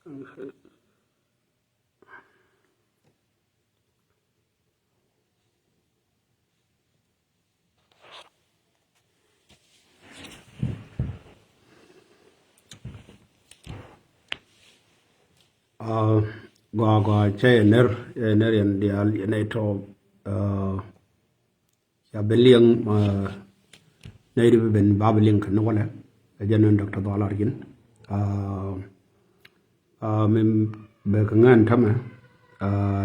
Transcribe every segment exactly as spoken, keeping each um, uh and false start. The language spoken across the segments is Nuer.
Gɔaa gɔaa, cä yɛ ner, yɛ ner yɛn diaal, yɛn nɛy tɔ̱. Ca ben liɛŋ nɛy di bi ben ba bi liɛŋ kɛ ni walɛ. Ɛ jɛn ni Doctor Dhɔl Arkin. Min bɛ kɛ ŋɛn tämɛ,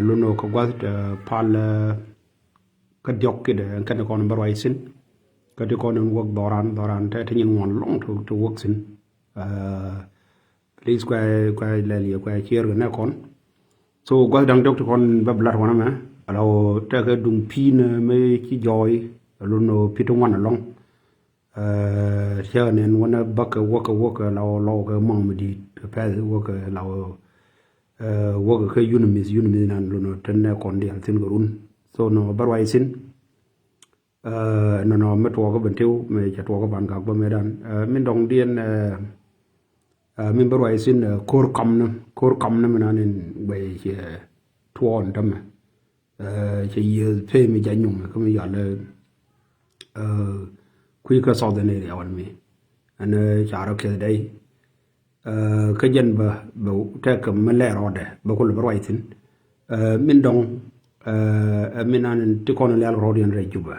lunɔ kɛ gua̱th pal kä diɔk kidɛ ɛn kɛn kɔn bä ruac thi̱n. Kä ti kɔn in wäk dhɔran, dhɔran te ti nyin ŋuɔn lɔŋ ti wäk thi̱n. Please kuɛ, kuɛ lɛl yɛ kuɛ cier kɛ nɛ kɔn. So gua̱th da̱ŋ diɔk ti kɔn bä blat wanɛ mɛ. Ala wä tekɛ duŋ pi̱n mɛ ci jɔɔy. Lun wä pi̱t ŋuan alɔŋ. Cä nɛn wanɛ bäkɛ wäkɛ wäkɛ la wä lɔw kɛ mɔŋ mi di̱i̱t kɛ pɛth wäkɛ la wä wäkɛ kɛ unimith, unimith nan lun wä tɛn nɛ kɔn dial thi̱n kɛ run. So nɔ bä ruac thi̱n. Nɔnɔ mi tuɔɔk kä ben tiw mi cɛ tuɔɔk kä ban gak bä metdan. Min dɔŋ diɛn min bä ruac thi̱n ko̱r kɔm ni, ko̱r kɔm ni mi nan in guɛy cɛ tuɔɔn tämɛ. Cɛ yiëë pee mi ja̱ nyuŋ kä mi yɔal kui̱ kä Southern area wal mi ɛn ca rɔ keth dɛy. Kä jɛn bä bɛ tɛk mi lɛɛr rɔɔdɛ bɛ kul bä ruac thi̱n. Min dɔŋ ɛ min an ti kɔn lial rɔɔd yɛn rɛy Jubɛ,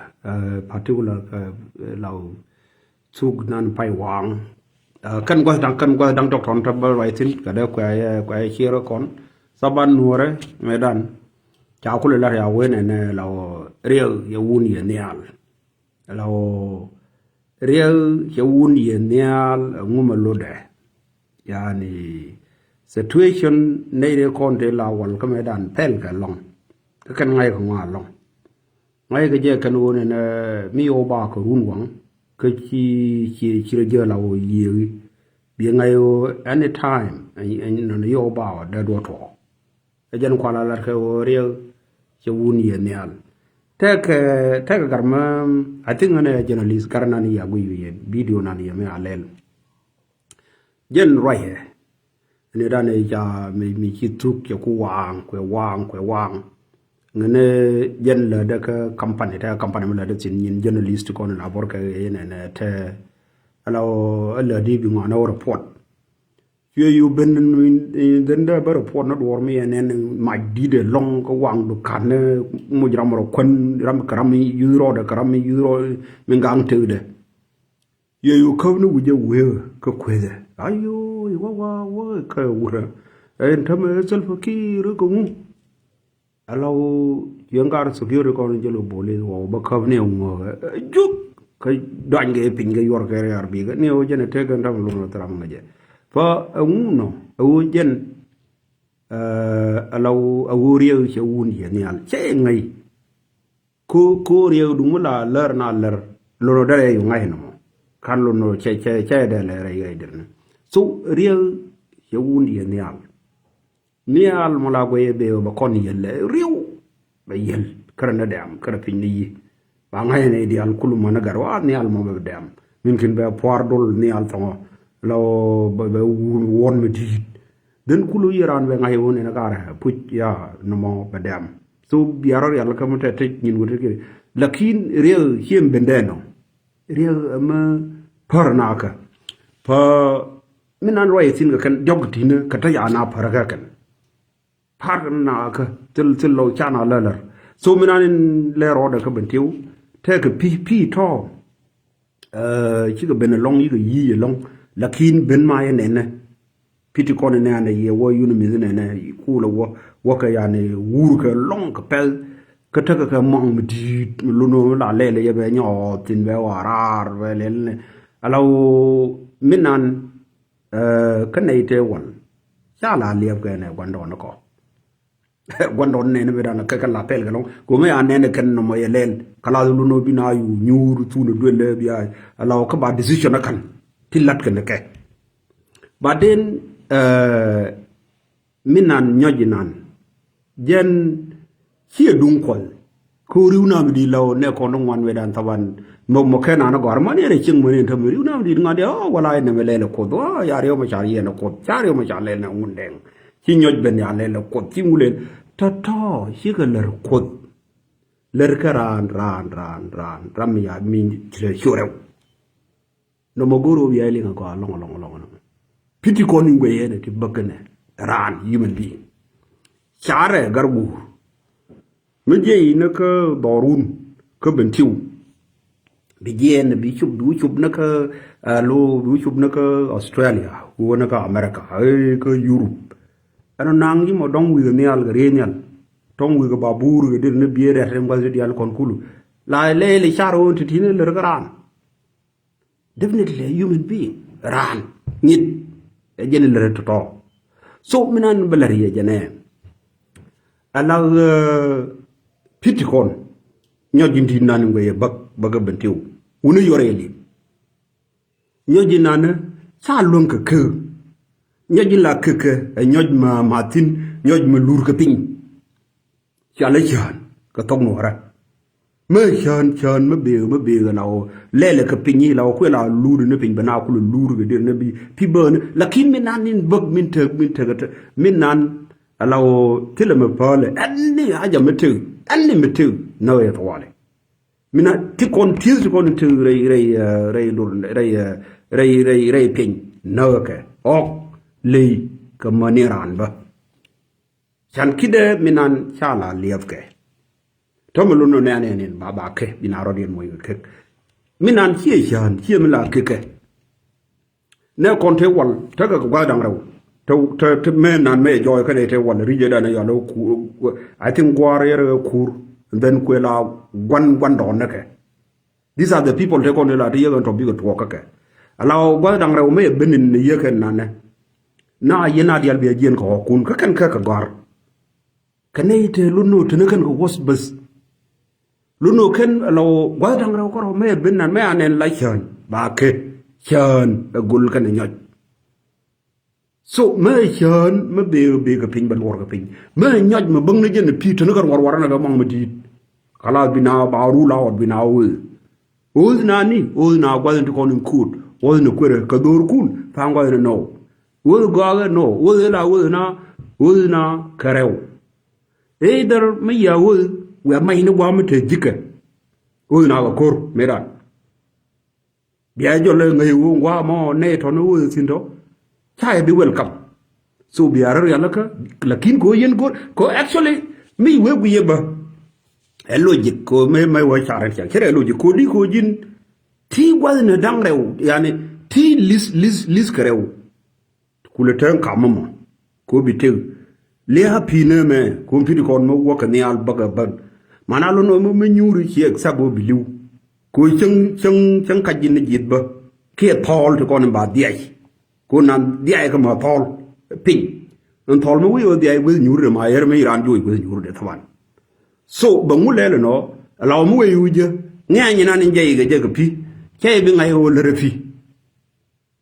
particular kɛ Law Thuk nan pay waaŋ. Kɛn gua̱th da̱ŋ, kɛn gua̱th da̱ŋ tɔk tɔn tɔ bä ruac thi̱n kɛ dee kuɛ, kuɛ cier kɔn. Thaban nuɔrɛ metdan ca kul lar ya wen ɛn Law riɛk yɛ wun yɛ nhial. Law riɛk cɛ wun yɛ nhial ɛŋu mɛ lotdɛ. Yani situation nɛy ri kɔn te la wal kä metdan pɛl kɛ lɔŋ. Kä kɛn ŋa̱c kɛ ŋɔa lɔŋ. Ŋa̱c kɛ jɛ kɛn ɣöö nɛn mi yɔw ba kɛ run waŋ kä ci, ci, ci rɔ jiɛ la wä yiëëwi. Bi ŋa̱c ɣöö any time nɔn yɔw ba wä dee duɔ tuɔɔk. Ɛ jɛn kual a lat kɛ ɣöö riɛk cɛ wun yɛ nhial. Tɛkɛ, tɛkɛ gar mɛ, I think ɣän ɛ journalist gar nan yɛ guic wi̱i̱ yɛ video nan yɛ mi a lɛl. Jɛn ruacɛ ni dan ɛ ca mi, mi ci thuk cɛ ku waaŋ kuɛ waaŋ kuɛ waaŋ. Ŋänɛ jɛn lätdä kä company, tɛ company mi lätdä thi̱n nyin journalist kɔn la bɔr kɛ yɛn ɛnɛ tɛ. Ala ɔ lätdi bi ŋɔanɛ wä report. Cuɛ yu ben dhän dee bä report ni duɔr mi ɛnɛ ni mac di̱t ɛlɔŋ kä waaŋ dukan ni muc ram rɔ kuän ram kɛ ram mi yuth rɔɔdɛ kɛ ram mi yuth rɔɔdɛ mi gaŋ tekdɛ. Yɛ yu käp ni wi̱cɛ wee kä kuethɛ. Ayo, wa, wa, wa, kä wurɛ. Ɛn tämɛ Salva Kiir kä ŋu. Ala wä yɛn gar security kɔn jɛ lo bolis wä bä käp ni ŋuɔk. Juk kä duany kɛ piny kɛ yuɔr kɛ riar bi kɛ ni wä jɛn ɛ tek kɛ tämɛ lun wä thram ŋa jɛ. Fa ɛ ŋu nɔ ɛ wä jɛn. Ala wä a wä riɛk cɛ wun yɛ nhial cɛ ŋäc. Ko, ko riɛk duŋ mi la lär na lär. Lono dee rɛy yu ŋa̱c nɔmɔ. Kan lono cɛ, cɛ, cɛ dee lɛ rɛy ɣɛy dir ni. So riɛk cɛ wun yɛ nhial. Nhial mɔ la guɛy ɛ bee bɛ kɔn yɛl ɛ riɛw. Bɛ yɛl kärɛ ni dɛm kärɛ piny ni yi. Ba ŋa̱c ni diaal kulu mɔ ni gat wa nhial mɔ bɛ dɛm. Min kin bɛ puar dol nhial thɔŋɔ. Lɔ bɛ, bɛ wun wuɔn mi di̱i̱t. Dhen kulu yi raan bɛ ŋa̱c wun in a karɛ puc ya nɔmɔ bɛ dɛm. So bia rɔ rial kä mi tɛ tec nyin wut kɛ. Lakin riɛk ciem ben dee nɔ. Riɛk ɛmɛ pär nakä. Pä mi nan ruac thi̱n kɛ kɛn jɔk ti̱n kä te ya na pär kɛ kɛn. Pär nakä thil, thil lɔ ca na lälär. So mi nan in lɛ rɔɔdɛ kä ben tiw. Tɛkɛ pi̱, pi̱ tɔ. Cikɛ ben ɛlɔŋ yikɛ yi̱i̱c ɛlɔŋ. Lakin ben ma yɛ nɛnɛ. Pi̱ti kɔn nɛnɛ yɛ wä yun mi̱th nɛnɛ kulɛ wä wä kɛ yani wur kɛ lɔŋ kɛ pɛl. Kä tekɛ kɛ mɔŋ mi di̱i̱t mi lun la lɛl yɛ bɛ nyɔɔth thin bɛ wa raar bɛ lɛl nɛ. Ala wä mi nan kä nɛy tɛ wal. Ca la liɛp kɛ nɛ guandɔn kɔ. Guandɔn nɛn bi dan kɛ kɛ la pɛl kɛ lɔŋ. Ko ŋä ya nɛn kɛn nɔmɔ yɛ lɛl. Kɛ la lun bi na yu nyuur thun duel lɛ bi a la wä kä ba decision kan. Ti lat kɛ nɛ kɛ. Ba den mi nan nyɔc inan. Jɛn ciɛ duŋ kuɔl. Ko riw nam di law nɛ kɔn ŋuan wɛ dan thaban. Mɔ mɔ kɛ nan gɔr mɔ ni rɛ cieŋ mɔ ni tɔ mi riw nam di ŋa di, oh, wala nɛ mɛ lɛlɛ Kuoth. Oh, ya riw mɛ car yɛn Kuoth. Car riw mɛ car lɛlɛ Ŋundɛŋ. Ci nyɔc ben ya lɛlɛ Kuoth. Ci ŋu lɛl. Tɔ tɔ, ci kɛ lɛr Kuoth. Lɛr kɛ raan, raan, raan, raan. Ram mi ya mi ci lɛ ciorɛw. Nɔmɔ go̱o̱r ɣöö bia jɛ liŋ a gɔaa lɔŋ, lɔŋ, lɔŋ, lɔŋ. Pi̱ti̱ kɔn in guɛy ɛn ɛ ti bäk kɛnɛ raan, human being. Carɛ gar guur. Mi jiɛc ni kä dhɔrun kä Bentiu. Bi jiɛn bi cop, bi wä cop ni kä, ah, lo, bi wä cop ni kä Australia, wä ni kä America, eh, kä Europe. Ɛn ɔ naŋ ji̱ mɔ dɔ̱ŋ wi̱i̱ nhial kɛ riey nhial. Tɔ̱ŋ wi̱i̱ kɛ babur kɛ dir ni biee rɛt in gua̱th ti diaal kɔn kulu. La lɛy lɛ car ɣöö ti ti̱n in lär kä raan. Definitely a human being. Raan. Ŋi̱t. Ɛ jɛn lɛ rɛ tɔ̱tɔ̱. So mi nan bɛ lɛ riɛ jɛn ɛ. Ala, eh, Pi̱ti̱ kɔn. Nyɔc in ti nan in guɛy ɛ bäk, bäk ɛ Bentiu. Wuni yɔr ɛ li̱p. Nyɔc in nan ca luäŋ kɛ kä. Nyɔc in la kä kɛ, ɛ nyɔc ma, ma thi̱n, nyɔc ma lur kɛ piny. Ca lɛ cään kɛ thok nuɔrä. Mä cään, cään mä bëë, mä bëë la wä lɛlɛ kɛ piny la wä kuɛ la luur ni piny bɛ na kulɛ luur kɛ dir ni bi pi bäni. Lakin mi nan in bäk min tek, min tek, min nan ala wä thilɛ mi päälɛ. Ɛn ni haja mi tek, ɛn ni mi tek. Nä wä yɛ thwalɛ. Mi nan ti kɔn tieth ti kɔn in tek rɛy, rɛy, eh, rɛy lur, rɛy, eh, rɛy, rɛy, rɛy piny. Nä wä kɛ ɔk ley kɛ mä ni raan bä. Can ki̱dɛ mi nan ca la liɛpkɛ. Tɔ̱ mi lun nɔ nɛɛn ɛn in ba, ba kɛ bi na rɔ̱diɛn muɔ̱c kɛ kek. Mi nan ciɛ cään ciɛ mi la kekɛ. Nɛ kɔn te wal tekɛ kɛ gua̱th da̱ŋ rɛw. Te, te, te mɛ nan mɛ jɔɔy kɛnɛ te wal ri̱cɛ dan ɛ yɔl ɛ kur. I think gua̱r yɛr ɛ kur. And then kuɛ la gua̱n, gua̱n dɔɔn nɛ kɛ. These are the people te kɔn ila te yek ɛn tɔ bikɛ tuɔɔk kä kɛ. Ala ɔ gua̱th da̱ŋ rɛw mëë ben in yek ɛn nanɛ. Na yɛn a dial bia jiɛn kɛ ɣɔkun kä kɛn kɛ kɛ gɔ̱a̱r. Kɛ nɛy te lun nɔ te ni kɛn kɛ wuɔth bäth. Lun nɔ kɛn ala ɔ gua̱th da̱ŋ rɛw kärɔ mëë ben nan mëë a nɛn la cään ba kɛ cään ɛ gol kɛn ɛ nyɔc. So mä cään mä bëë, bëë kɛ piny bɛ luɔr kɛ piny. Mä nyɔc mä bäŋ ni jɛn pi̱i̱ te ni kɛ ruɔr ruɔr ni kɛ mɔŋ mä di̱i̱t. Kalath bi na ba rule out bi na ɣööth. Ɣööth na ni, ɣööth na gua̱th in ti kɔn in kuut. Ɣööth ni kuerɛ kɛ dho̱o̱rkun tha̱a̱ŋ gua̱th in nɔw. Ɣööth gɔakɛ nɔ, ɣööth ila ɣööth na, ɣööth na kɛ rɛw. Either mi yia ɣööth wiaa mac ni gua̱a̱m mi te ji̱kɛ. Ɣööth na kɛ ko̱r mi ran. Bia jɔl ɛ ŋäc ɣöö ŋua̱a̱ mɔ nɛy tɔ̱ ni ɣöö thi̱n tɔ̱. Ca yɛ bi welcome. So bia rɔ rial kä lakin kɛ ɣöö yɛn go̱r kɛ ɣöö actually mi wee guiyɛ bä. Ɛ logic kɛ ɣöö mɛ mɛ wee ca rɛn cial cɛ rɛ logic kɛ ɣöö di kɛ ɣöö ji̱n ti gua̱th ni da̱ŋ rɛw yani ti lis lis lis kɛ rɛw. Kulɛ tɛŋ kam mɔ ko bi tëk. Lia̱a̱ pi̱i̱ nɛ mɛ ko pi̱i̱ ti kɔn mɛ wäkɛ nhial bäkɛ bän. Mana lon mɛ mɛ nyuuri ciɛ except wä bi li̱w. Ko cäŋ cäŋ cäŋ kac ji̱n ni ji̱th bä kiɛ thɔɔl ti kɔn in ba dhiac. Ko nan dhiac kä ma thɔɔl piny. Ɛn thɔɔl mɛ wi̱i̱ wä dhiac gueth nyuuri de ma yɛr mɛ iran juɔc gueth nyuuri de thaban. So bɛ ŋu lɛl ɛnɔ. Ɛla wä mi wee iwucä ŋɛ̈ny inan in jɛ ikɛ jɛ kɛ pi̱ cɛ ibi ŋa̱c ɛ wä lät ɛ pi̱.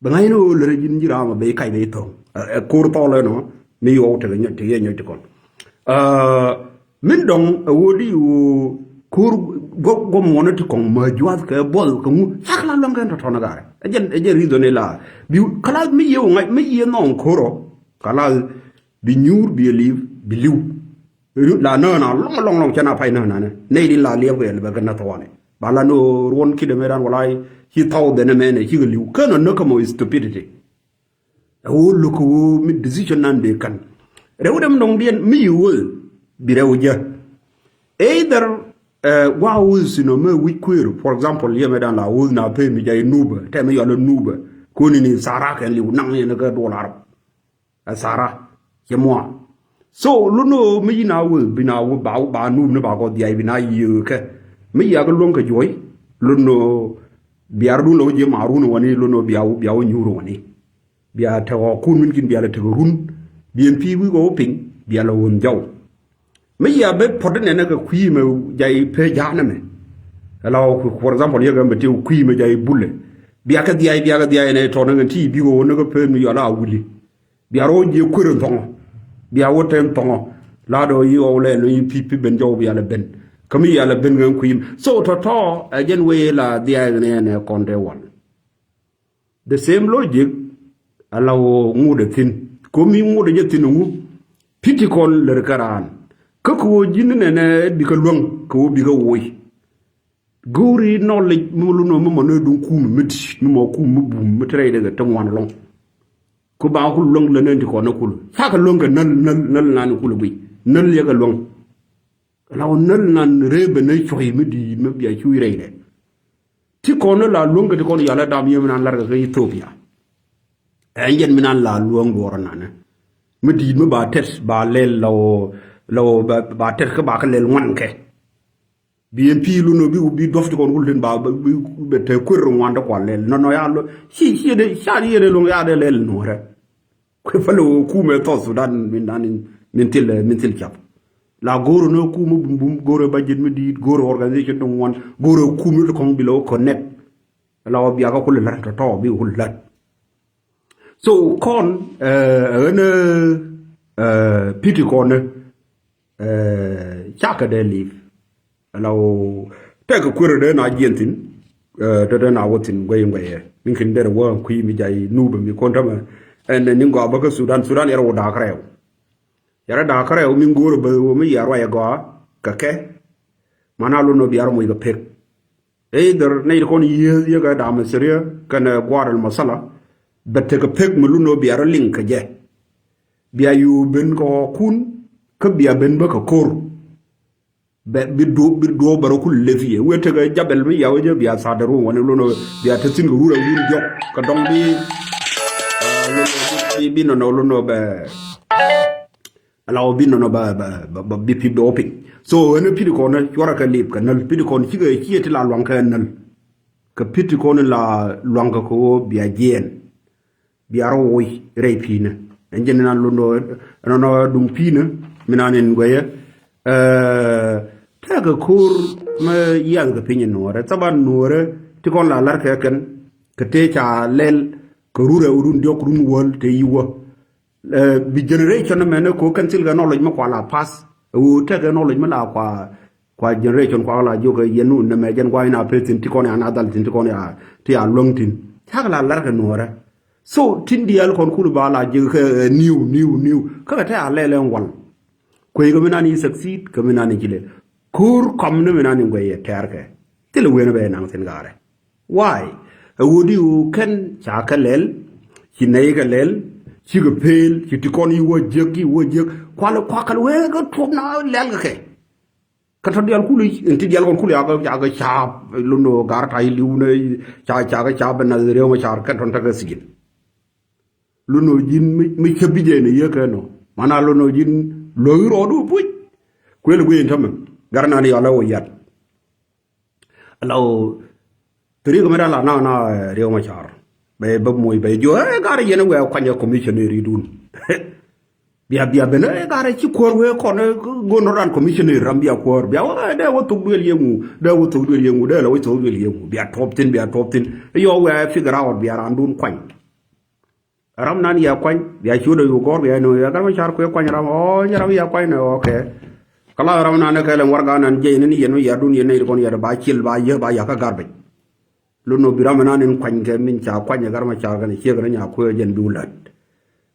Bɛ ŋa̱c ni ɣöö lät ji̱n ji̱ raam a ben kac ben thɔ̱ŋ. Ɛ, ɛ, ko̱r thɔɔl ɛnɔ mi yɔw tekɛ nyɔc, tekɛ nyɔc ti kɔn. Ɛ, min dɔ̱ŋ ɛ ɣöö di ɣöö ko̱r guɔ̱p, guɔ̱p muɔ̱nä ti kɔŋ mä juath kɛ buɔth kɛ ŋu. Cak la luäŋ kɛn tɔ̱tɔ̱n garɛ. Ɛ jɛn, ɛ jɛn reason ila. Bi, kalath mi yiëë wä ŋa̱c, mi yiëë nhɔŋ ko̱r ɔ. Kalath bi nyuur, bi li̱w, bi li̱w. La nä na lɔŋ lɔŋ lɔŋ cɛ na pay nä na nɛ. Nɛy di la liɛp kɛ lɛ bɛ kɛ nä thɔɔnɛ. Ba la ni ɣöö ruɔn kidɛ mɛ dan walay ci thousand mɛ nɛ cikɛ li̱w. Känɔ nä kä mɔ stupidity. Ɛ ɣöö lo̱k kɛ ɣöö mi decision nan dee kän. Rɛw dɛm dɔŋdiɛn mi yi ɣöö bi rɛw jɛ. Either, eh, wa ɣöö sinɔ mɛ wi̱c kuëër, for example, yɛ mɛ dan la ɣöö na pee mi jay nubä, tɛ mi yɔl nubä. Koni ni thara kɛn li̱w naŋ ni kɛ duɔl arab. Ɛ thara cɛ mua. So lun ɣöö mi yi na wee bi na wee ba, ba nup ni ba kɔ dhiac bi na yiëë kɛ. Mi yi a kɛ luäŋ kɛ juɔ̱c lun ɣöö bia run lɔ wä jiɛ ma run wani lun ɣöö bia, bia wä nyuur wani. Bia tekɔ kun min kin bia lɛ tekɛ run. Bi ɛn pi̱i̱ wi̱i̱ kɔ wä piny bia lɛ wun jɔw. Mi yia ben puɔt inɛnɛ kɛ kui̱ mɛ jay pee ja̱a̱nɛ mɛ. Ɛla wä, for example, yɛ kɛ mɛ ti kui̱ mɛ jay bulɛ. Bia kɛ dhiay, bia kɛ dhiay nɛ tɔnɛ kɛ ti bi kɛ wä nɛ kɛ pee mi yɔla wuli. Bia rɔ jiɛ kuer in thɔŋɔ. Bia wä tɛn thɔŋɔ. La dɔ yi ɔw lɛ lo yi pi, pi ben jɔw bia lɛ ben. Kä mi yal a ben ŋäŋ kui̱ mi. So tɔ̱tɔ̱ ɛ jɛn wee la dhiaɛ nɛ nɛ kɔn te wal. The same logic. Ala wä ŋut ɛ thi̱n. Ko mi ŋut ɛ jɛ thi̱n ŋu. Pi̱ti̱ kɔn lär kä raan. Kä kɛ wä ji̱n nɛ nɛ bikɛ luäŋ kɛ wä bikɛ woc. Go̱o̱ri knowledge mi lun nɔ mi mɔ ni duŋ kum mi di̱t mi mɔ kum mi bum mi te rɛy dee kɛ te ŋuan lɔŋ. Ku ba kul luäŋ lä nɛn ti kɔn ni kul. Cakɛ luäŋ kɛ näl näl näl nan kul guic. Näl yɛ kɛ luäŋ. Ala wä näl nan ree ben ni cuɔy mi di̱i̱t mi bia cuc rɛy dɛ. Ti kɔn ni la luäŋ kɛ ti kɔn yal ɛ dam yɛ mi nan lar kɛ kɛ Ethiopia. Ɛn jɛn mi nan la luäŋ duɔrɔ nanɛ. Mi di̱i̱t mi ba tɛt ba lɛl la wä la wä ba tɛt kä ba kɛ lɛl ŋuan kɛ. Bi ɛn pi̱i̱ lun nɔ bi bi duɔ̱p ti kɔn kul tin ba bi bɛ te kuer ŋuan ti kual lɛl nɔnɔ ya lo ci ci de ca di yede luŋ ya de lɛl nuɔrɛ. Kuɛ päl wä kumɛ South Sudan min dan min thil min thil cap. La go̱o̱r nɔ kumɛ bum bum go̱o̱r budget mi di̱i̱t go̱o̱r organization ti ŋuan go̱o̱r kumɛ ti kɔŋ bi la wä connect. La wä biakä kul lat tɔtɔ bi kul lat. So kɔn ɣän pi̱ti̱ kɔn cakɛ dee li̱i̱p. Ala wä tɛkɛ kuer dee na jiɛn thi̱n. Te dee na wä thi̱n guɛy guɛyɛ min kin derɛ wä kui̱ mi jay nubä mi kɔn tämɛ. Ɛn ni gɔaa bä kä Sudan Sudan yɛr wä da̱a̱k rɛw. Yɛr da̱a̱k rɛw mi go̱o̱r bä wä mi yɛr ruac gɔaa kɛ kɛ. Mana lun nɔ biar moc kɛ pek. Either nɛy ti kɔn yieth yekɛ dam Syria kɛnɛ gua̱a̱r ɛn masala. Bɛ tekɛ pek mi lun nɔ bia rɔ liŋ kɛ jɛ. Bia yo̱o̱ ben kɛ ɣɔ̱kun kä bia ben bä kɛ ko̱r. Bɛ bi duɔ̱ɔ̱p bɛ rɔ kul leth yɛ wee tekɛ jabɛl mi yaw jɛ bia tha̱a̱t dɛ ruɔ̱n wani lun nɔ bia te thi̱n kɛ run ɛ wun diɔ̱k kɛ dɔ̱ŋ bi. Bi nɔnɔ lun nɔ bɛ. Ala wä bi nɔnɔ ba ba ba bi pip dɔɔ piny. So ɛn pi̱t kɔn cuarɛ kɛ lip kɛ näl pi̱t kɔn cikɛ ciɛ ti la luaŋ kɛ näl. Kɛ pi̱t kɔn la luaŋ kɛ kɛ wä bia jiɛn. Bia rɔ woc rɛy pi̱nä. Ɛn jɛn nan lundɔ nɔnɔ duŋ pi̱nä mi nan in guɛyä. Tɛkɛ ko̱r mɛ yiath kɛ piny in nuɔrɛ thaban nuɔrɛ ti kɔn la lar kɛ kɛn kɛ tëë ca lɛl kɛ rurɛ run diɔk run wäl te yi wä. Bi generation mɛn ko kɛn thil kɛ knowledge mi kua la pass. Ɛ ɣöö tekɛ knowledge mi la kua kua generation kua la jiök kɛ yɛn wun nɛmɛ jɛn gua̱a̱c na peth thi̱n ti kɔn ya na dhal thi̱n ti kɔn ya ti ya luäŋ thi̱n. Cak la lar kɛ nuɔrɛ. So tin diaal kɔn kul ba la jiök kɛ new new new kä kɛ te a lɛl ɛn wal. Kuey kɛ mi nan yi succeed kɛ mi nan yi ci lɛl. Ko̱r kɔm ni mi nan yi guɛy yɛ tɛɛr kɛ thil wen bɛ naŋ thi̱n gaarɛ. Why? Ɛ ɣöö di ɣöö kɛn ca kɛ lɛl ci nɛy kɛ lɛl cikɛ pel ci ti kɔn yi wä jiäk yi wä jiäk. Kual kuakɛl wee kɛ tuɔp na lɛl kɛ kɛ. Kɛ tɔ dial kul in ti dial kɔn kul yakɛ yakɛ caap. Lun ɣöö gar ta̱y li̱w nɛ ca ca kɛ caap bɛ nath riɛw mɛ car kɛn tɔn tekɛ thi̱ji̱n. Lun ɣöö ji̱n mi cäp bi jɛ ni yek kɛ nɔ mana lun ɣöö ji̱n luäk i̱ rɔɔdu puc. Kuël guiy in tämɛ gar nan yɔl ɛ wä yat. Ala wä thiri kɛ mi dan la na na riɛw ma car bɛ bä moc bɛ jiɔ ɛ gar yɛn wɛ kuany ɛ commissioner idun. Bia bia ben ɛ gar ɛ ci kuäär wee kɔn ɛ gon rɔ dan commissioner ram bia kuäär bia wä dee wä thok duel yeŋu dee wä thok duel yeŋu dee la wä thok duel yeŋu bia tuɔp thin bia tuɔp thin. Yɔ wɛ figure out bia randun kuany. Ram nan ya kuany bia ciöt a yu gɔr bia nö ya gar ma car kuɛ kuany ram ɔ nya ram ya kuany nö ɔkɛ. Kala ram nan kɛ lɛ ŋuar gan nan jɛ ni ni yɛn mi ya dun yɛn ni kɔn yɛn ba cil ba yɛ ba ya ka garbage. Lun nö bi ram nan in kuany kɛ min ca kuany gar ma car kɛ ni ciek ni nya kuɛ jɛn bi wulät.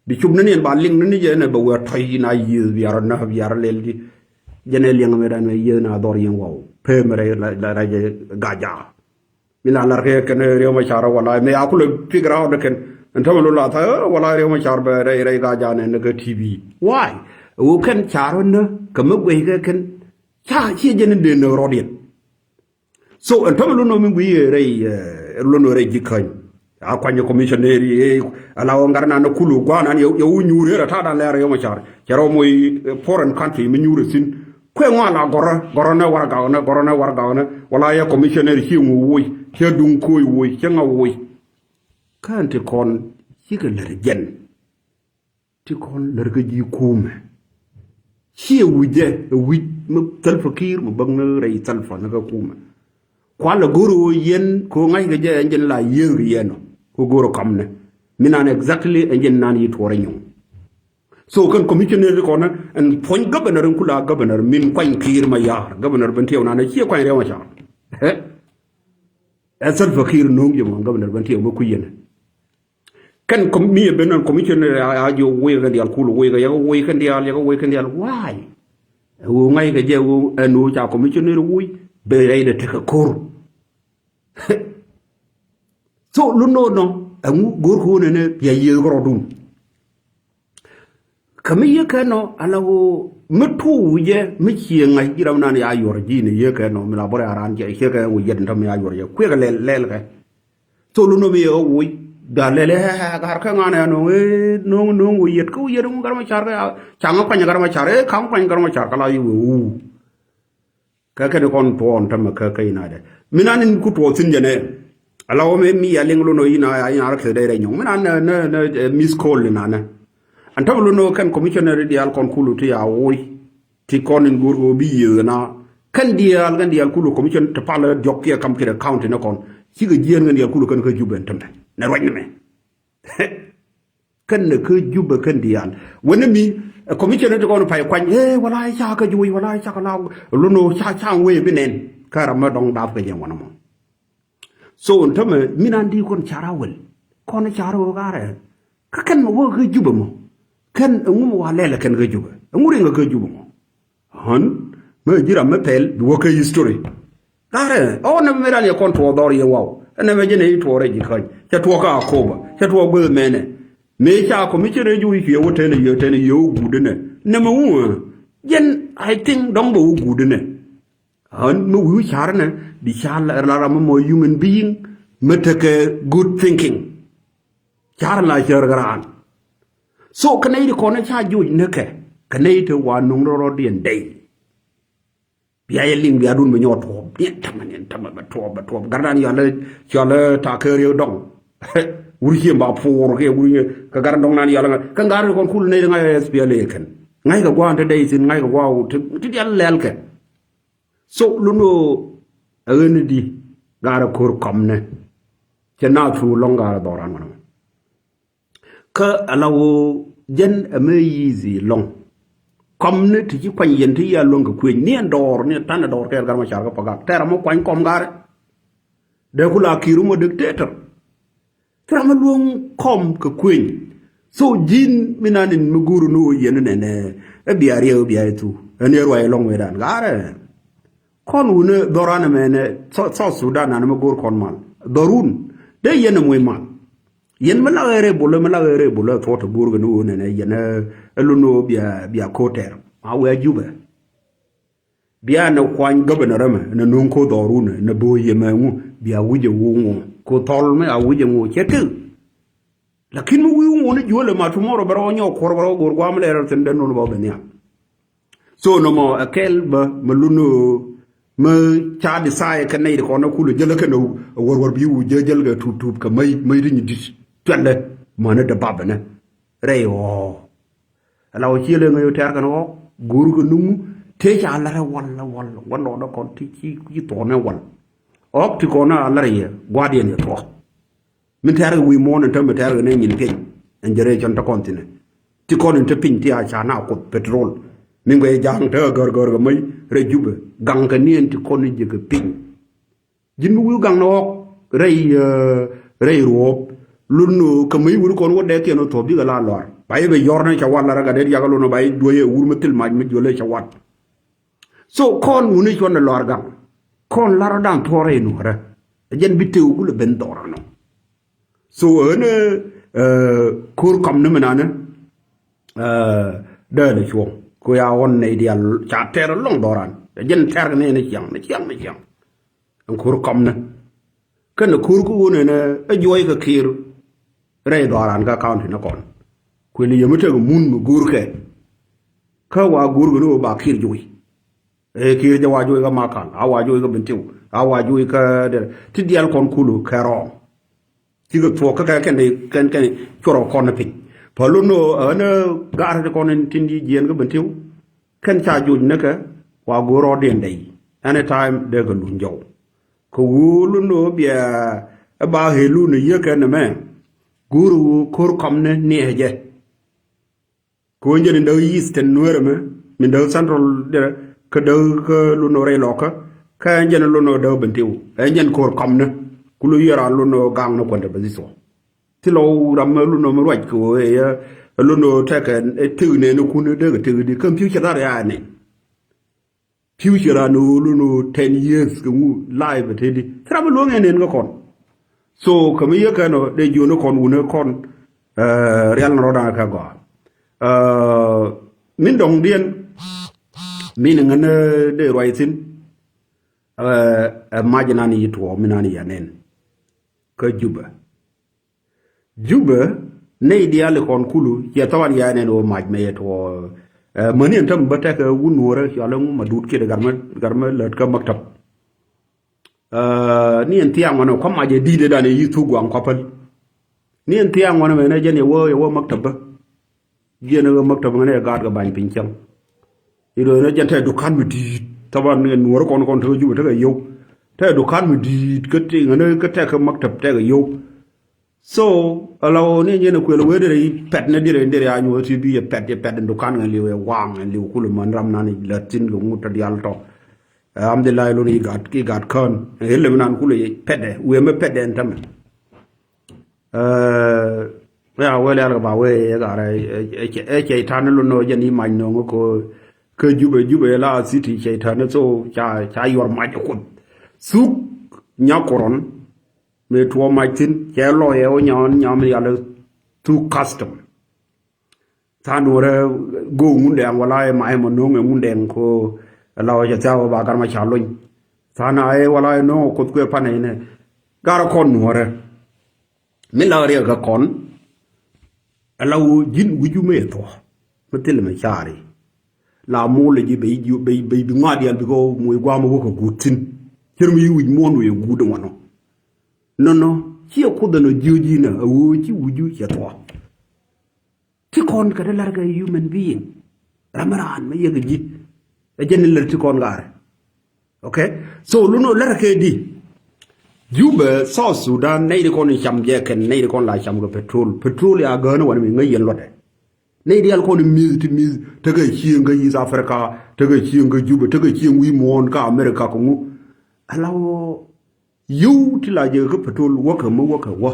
Bi cup ni ni yɛn ba liŋ ni ni jɛ ni bɛ wɛ tɔy na yieth bia rɔ na bia rɔ lɛl di. Jɛn ɛ liɛŋ mi dan mi yieth na dhɔr yɛn waw pee mi rɛ la rɛ jɛ gaja. Mi la lar kɛ kɛn riɛw ma car wala mi a kulɛ figure out kɛn. Ɛn tämɛ lo la tha wala riɛw ma car bɛ rɛy rɛy ka janɛ ni kɛ T V. Why? Wu kɛn car wä nä kɛ mi guey kɛ kɛn ca ci jɛn in den rɔdiɛn. So ɛn tämɛ lo no mi guey rɛy lo no rɛy jikäny. A kuany commissioner ala wä ŋar nan kulu guanan yɛ wu nyuur rɛ ta dan lɛ riɛw ma car. Cɛ rɔ moc foreign country mi nyuur sin. Kuɛ ŋɔa la gɔrä gɔrä nɛ waragak nɛ gɔrä nɛ waragak nɛ wala yɛ commissioner ci ŋu woc cɛ duŋ koc woc cɛ ŋa woc. Kään ti kɔn cikɛ lär jɛn ti kɔn lär kä ji̱ kumɛ. Ciɛ wi̱c jɛ ɛ wi̱c mi thäl fakir mi bäk ni rɛy thäl fa ni kä kumɛ. Kualɛ go̱r ɣöö yɛn kɛ ɣöö ŋa̱ckɛ jɛ ɛn jɛn la yiëëk kɛ yɛn ɔ kɛ go̱r ɔ kamnɛ. Mi nan exactly ɛn jɛn nan yi tuɔrɛ nyɔŋ. So kɛn commissioner kɔnɛ ɛn puɔ̱ny governor in kula governor min kuany Kiir Mayar, governor Bentiu nanɛ ciɛ kuany Riek Machar. Ɛ Salva Kiir no̱o̱ŋ jɛ mɔ governor Bentiu mɛ kui̱ yɛn. Kɛn mi ɛ ben nɔn commissioner a jiɔ woi kɛn diaal kul woi kɛ yɛ kɛ woi kɛn diaal yɛ kɛ woi kɛn diaal why? Ɛ woo ŋa̱c kɛ jɛ woo ɛn woo ca commissioner woi ben rɛy dɛ tekɛ ko̱r. So lunɔ nɔ ɛŋu go̱o̱r ko̱o̱n ɛnɛ bia yiëë kɛ rɔɔdun. Kä mi yiëë kɛ nɔ ala ɣöö mi tuuc jɛ mi cië ŋa̱c ji̱ ram nan ya yuɔr ji̱ ni yiëë kɛ nɔ mi la bɔr ya raan jɛ cië kɛ ŋu yɛt ni tɔ̱ mi ya yuɔr jɛ kuiɛkɛ lɛl lɛl kɛ. So lunɔ mi yɛ ɣä wuc da lɛl ɛ gar kɛ ŋa̱n ɛ nɔ ɛ no̱o̱ŋ no̱o̱ŋ wä yɛt kä wä yɛt ŋu gar ma car kɛ ca ŋä kuany gar ma car ɛ kaŋ kuany gar ma car kä la yi wä wuu. Kä kɛn kɔn tuɔɔn tämɛ kä kä inadɛ mi nan in ku tuɔɔk thi̱n jɛ nɛ. Ala wä mɛ mi ya liŋ lo̱n ɔ ina ya ina rɔ kɛ dee rɛ nyɔŋ mi nan nɛ nɛ nɛ miss call ni nanɛ. An tämɛ lo̱n ɔ kɛn commissioner diaal kɔn kulu ti ya woc ti kɔn in go̱o̱r kɛ wä bi yiëë na kɛn diaal kɛn diaal kulu commission ti pal diɔk kiɛ kam kɛ county ni kɔn cikɛ jiɛɛn kɛn diaal kulu kɛn kä Jubɛ tämɛ nɛ ruac ni mɛ. Kɛn kä Jubɛ kɛn diaal wänä mi commissioner ti kɔn pay kuany ɛ wala ca kä juuc wala ca kä la lono ca ca wee bi nɛn kä ram mä dɔŋ dap kɛ jɛ wanɛ mɔ. So tämɛ mi nan di kɔn car a wel kɔn car wee karɛ kä kɛn mɛ wä kä Jubɛ mɔ kɛn ɛŋu mɛ wa lɛl kɛn kä Jubɛ ɛŋu riŋ kä Jubɛ mɔ. Ɣän mä ji̱ ram mä pɛl bi wä kä history. Garɛ ɔ nɛ mɛ ran yɛ kɔn tuɔɔk dhɔr yɛ waw ɛnɛ mɛ jɛ nɛ i̱ tuɔɔrɛ ji̱ käny cɛ tuɔɔk kä Akoba cɛ tuɔɔk guäth mɛnɛ. Mëë ca commissioner ji̱ wi̱i̱ kiɛ wä tɛn yɛ tɛn yɛ wä guudɛ nɛ nɛ mɛ wuŋ jɛn I think dɔ̱ŋ bɛ wä guudɛ nɛ. Ɣän mɛ wi̱i̱ wä car nɛ di ca la ram mɛ mɔ human being mɛ tekɛ good thinking. Car la cär kä raan. So kä nɛy ti kɔn ca joc näkɛ kä nɛy ti wa nuŋ rɔrɔdiɛn dɛy. Bia yɛ liŋ bia dun mi nyɔɔt tuɔɔp niɛn tämɛ niɛn tämɛ bɛ tuɔɔp bɛ tuɔɔp gardan yɔlɛ cɔlɛ takä riek dɔŋ. Wur ciem ba puur kiɛ wur nyɛ kä gardan dɔŋ nan yɔlɛ ŋa kä gar kɔn kul nɛy ti ŋa̱c ɛ S P L A kɛn ŋa̱c kɛ gua̱a̱n ti dɛy thin ŋa̱c kɛ gua̱a̱ ti dial lɛl kɛ. So lun ɣöö ɛ ɣän di gaarɛ ko̱r kɔmnɛ cɛ naath thuu lɔ̱ŋ gaarɛ dhɔran ŋɔnɔ. Kä ala ɣöö jɛn ɛmɛ yithi lɔ̱ŋ kɔmnɛ ti ci kuany yɛn ti yia luäŋ kɛ kuëny ni ɛn dɔɔr ni ɛn tanɛ dɔɔr kɛ ɛn gar mɔ car kä pagak tɛr ɛmɔ kuany kɔm gaarɛ. Dee ku la ki̱i̱r mɔ dictator. Ci ram mi luɔ̱ŋ kɔm kɛ kuëny. So ji̱n mi nan in mi go̱o̱r ni ɣöö yɛn nɛnɛ ɛ bia riɛk ɛ bia ithu ɛn yɛ ruac ɛlɔ̱ŋ mëëdan gaarɛ. Kɔn wun ɛ dhɔran ɛmɛnɛ South Sudan nan mi go̱o̱r kɔn mal dhɔrun dee yɛn ɛ muc mal. Yɛn mi lak ɛ rɛy bolä mi lak ɛ rɛy bolä thuɔt ɛ go̱o̱r kɛ ni ɣöö nɛnɛ yɛn ɛ lun ɣöö bia bia ko̱tɛr ma wia Jubɛ. Bia nɛ kuany governor ɛmɛ nɛ no̱o̱ŋ ko̱ dhɔrun nɛ bo̱o̱ yɛ mɛ ŋu bia wi̱cɛ wu ŋu ko̱ thɔl mɛ a wi̱cɛ ŋu cɛ tëk. Lakin mi wi̱i̱ ŋu ni juɔlɛ ma tomorrow bɛ rɔ nyɔk kuɔr bɛ rɔ go̱r guam lɛ rɔ thin dɛn nun bä bɛ nhial. So nɔmɔ ɛ kɛl bä mɛ lun mɛ ca decide kɛ nɛy ti kɔn kulɛ jälä kɛn wär wär bi wu jɛ jäl kɛ tup tup kɛ mäc mäc ri nyi di̱t cuɛlɛ mänä dɛ bapɛ nɛ rɛy ɣɔɔ. Ala wä ciël ëŋä yɔ tɛ̈r kɛn ɣɔk go̱o̱r kɛ nuŋ tëë ca lärɛ wal wal wal lɔdä kɔn ti ci ci thuɔ̱ɔ̱nɛ wal. Ɣɔk ti kɔn a lärɛ yɛ gua̱diɛn yɛ thuɔ̱k. Min tɛ̈r kɛ wi̱i̱ muɔ̱ɔ̱n ɛn täämɛ tɛ̈r kɛ nɛ nyin piɛny. Ɛn jɛ rɛy cɔn te kɔn thi̱nɛ ti kɔn in te piny ti a ca na kuoth petrol. Min guɛy ja̱a̱ŋ te a gär gär kɛ mäc rɛy Jubɛ gaŋ kɛ ni ɛn ti kɔn in jɛ kɛ piny. Ji̱n mi wi̱i̱ gaŋ ni ɣɔk rɛy rɛy ruɔ̱ɔ̱p. Lun kä mi wut kɔn wä dɛɛkiɛn wä thuɔ̱p bikɛ la lɔar ba yɛ bɛ yɔr ni cɛ wal la rɛ gat dee diakä lun ba yɛ duɔ̱c ɛ wur mi thil mac mi juɔl ɛ cɛ wat. So kɔn wuni cuɔn ni lɔar gaŋ kɔn la rɔ da̱ŋ thuɔ̱ɔ̱r rɛy nuɔ̱ɔ̱rä. Ɛ jɛn bi tëë wä kulɛ ben dhɔr anɔ. So ɣän ko̱r kɔm ni mi nanɛ dee lɛ cuɔ̱ŋ ku ya ɣɔn nɛy diaal ca tɛr lɔŋ dhɔran. Ɛ jɛn tɛr kɛ ni ni ciaŋ ni ciaŋ ni ciaŋ. Ɛn ko̱r kɔmnɛ kɛnɛ ko̱r kä ɣöö nɛnɛ ɛ juɔc kɛ kiir rɛy dhɔran kä county ni kɔn. Kuël yɛ mi tek mun mi go̱o̱rkɛ. Kä wa go̱o̱rkɛ ni ɣöö ba kiir juɔc. Ɛ kiir jɛ wa juɔc kä Makal a wa juɔc kä Bentiu a wa juɔc kä dɛ ti diaal kɔn kulu kɛ rɔɔŋ. Cikɛ thuɔ̱k kä kɛ kɛn kɛn kɛn cuɔrɔ kɔn piny. Pä lun ɣöö ɣän ɛ ga̱r ti kɔn in tin di jiɛn kä Bentiu. Kɛn ca joc näkɛ wa go̱o̱r rɔɔdiɛn dɛy anytime dee kɛ luny jɔw. Kɛ ɣöö lun ɣöö bia ɛ ba ɣëë lun ɛ yiëkɛ nɛmɛ go̱o̱r ɣöö ko̱r kɔmni niɛ jɛ. Kɛ ɣöö jɛn in däk Eastern Nuäärä mɛ, min däk Central derɛ, kä däk kä lun ɣöö rɛy lɔkä, kä ɛn jɛn lun ɣöö däk Bentiu, ɛn jɛn ko̱r kɔmnä, ku lu yɛr a lun ɣöö gaŋnä kuändɛ bä thi thuɔ̱k. Thilɛ ɣöö ram mi lun ɣöö mi ruac kɛ ɣöö ɛ, ɛ lun ɣöö tekɛ, ɛ tëk nɛɛni kun dee kɛ tëk di, kä future dhar ya ɛ nɛn. Future an ɣöö lun ɣöö ten years kɛ ŋu life ɛ tëëdi. Thil ram mi luäŋ ɛ nɛn kä kɔn. So kɛ mi yek kɛn ɔ dee jiöni kɔn wunä kɔn, eh, rial ni rɔ̱dan kɛ gɔaa. Eh, min dɔ̱ŋdiɛn min ŋän, eh, dee ruac thi̱n, eh, ɛ mac nan yi tuɔɔk min nan yi anɛn kä Jubɛ. Jubɛ nɛy diaal kɔn kulu ciɛ thawan ya nɛn ɣöö mac mɛ yɛ tuɔɔk. Eh, mäni ɛn täm bä tɛkɛ wun nuɔrä cɔal ŋu ma duut kiɛ di gat mä, gat mä lät kä maktab. Eh, ni ɛn thiaŋ ɣɔn ɛ kua mac ɛ di̱t ɛ dan ɛ yi thuk guaŋ kua päl. Ni ɛn thiaŋ ɣɔn ɛ mɛn ɛ jɛn yɛ wä, yɛ wä maktab bä. Jiɛn ɛ wä maktab ŋän ɛ gaat kɛ bany piny cäŋ. I̱ röön ɛ jɛn tɛ dukan mi di̱i̱t. Thaban ɛ nuɔrä kɔn kɔn tekɛ Jubɛ tekɛ yio̱w. Tɛ dukan mi di̱i̱t kä ti ŋän ɛ kä tɛkɛ maktab tɛkɛ yio̱w. So ala ɣöö ni nyɛn ɛ kuël wee derɛ i̱ pɛt ni derɛ derɛ a nyuɔth ti bi yɛ pɛt yɛ pɛt in dukan ŋɛ liw yɛ waŋ ŋɛ liw kulɛ män ram nan i̱ lät thi̱n kɛ ŋut tɔ dial tɔ. Ɛ, alhamdulillah lun i̱ gat i̱ gat kään ɛ lem nan kulɛ pɛt ɛ wee mɛ pɛt ɛ ɛn tämɛ. Ɛ, ya wee lial kɛ ba wee ɛ gat ɛ, ɛ, ɛ, ɛ cɛy ta̱n lun nɔ jɛn i̱ mac nöŋ kɛ, kɛ Jubɛ, Jubɛ la city cɛy ta̱n so ca, ca yuɔr mac ɛ kuoth. Thuk nyak kurɔn. Mëë tuɔɔk mac thi̱n cɛ lɔɔyɛ wä nyɔɔn nyɔɔn mi yal thuk custom. Tha̱a̱ŋ nuɔrɛ go̱o̱k Ŋundɛŋ wala ɛ mac mɔ no̱o̱ŋ ɛ Ŋundɛŋ ko la wä cɛ thia̱a̱k wä ba gar ma ca lony. Tha̱a̱ŋ na ɛ wala ɛ no̱o̱ŋ ɛ kuoth kuɛ panɛ inɛ gar kɔn nuɔrɛ. Mi la riɛk kɛ kɔn. Ala wä ji̱n wi̱cu mëë thuɔ̱k mi thil mɛ caari. La muul ji̱ bɛ ji̱ bɛ bi ŋɔaat diaal bikɛ muc gua̱a̱m wä kɛ guut thi̱n. Cir mi wi̱c muɔ̱ɔ̱n wëë guut in wanɔ. Nɔnɔ ciɛ kuoth ɛn ɔ jiö ji̱n ɛ ɣöö ci wi̱cu cɛ thuɔ̱k. Ti kɔn kɛ dee la̱r kɛ human being. Ram mi raan mi yek ji̱. Ɛ jɛn in lär ti kɔn gaarɛ. Okay. So lun ɔ lär kɛ di. Jubɛ South Sudan nɛy di kɔn in cam jɛ kɛn nɛy di kɔn la cam kɛ petrol. Petrol ya gäänä wani mi ŋäc yɛn luɔtdɛ. Nɛy diaal kɔn in mi̱th ti mi̱th tekɛ cieŋ kä East Africa, tekɛ cieŋ kä Jubɛ, tekɛ cieŋ wi̱i̱ muɔ̱ɔ̱n kä America kɛ ŋu. Ala wä yio̱w ti la jɛ kä petrol wäkɛ mi wäkɛ wä.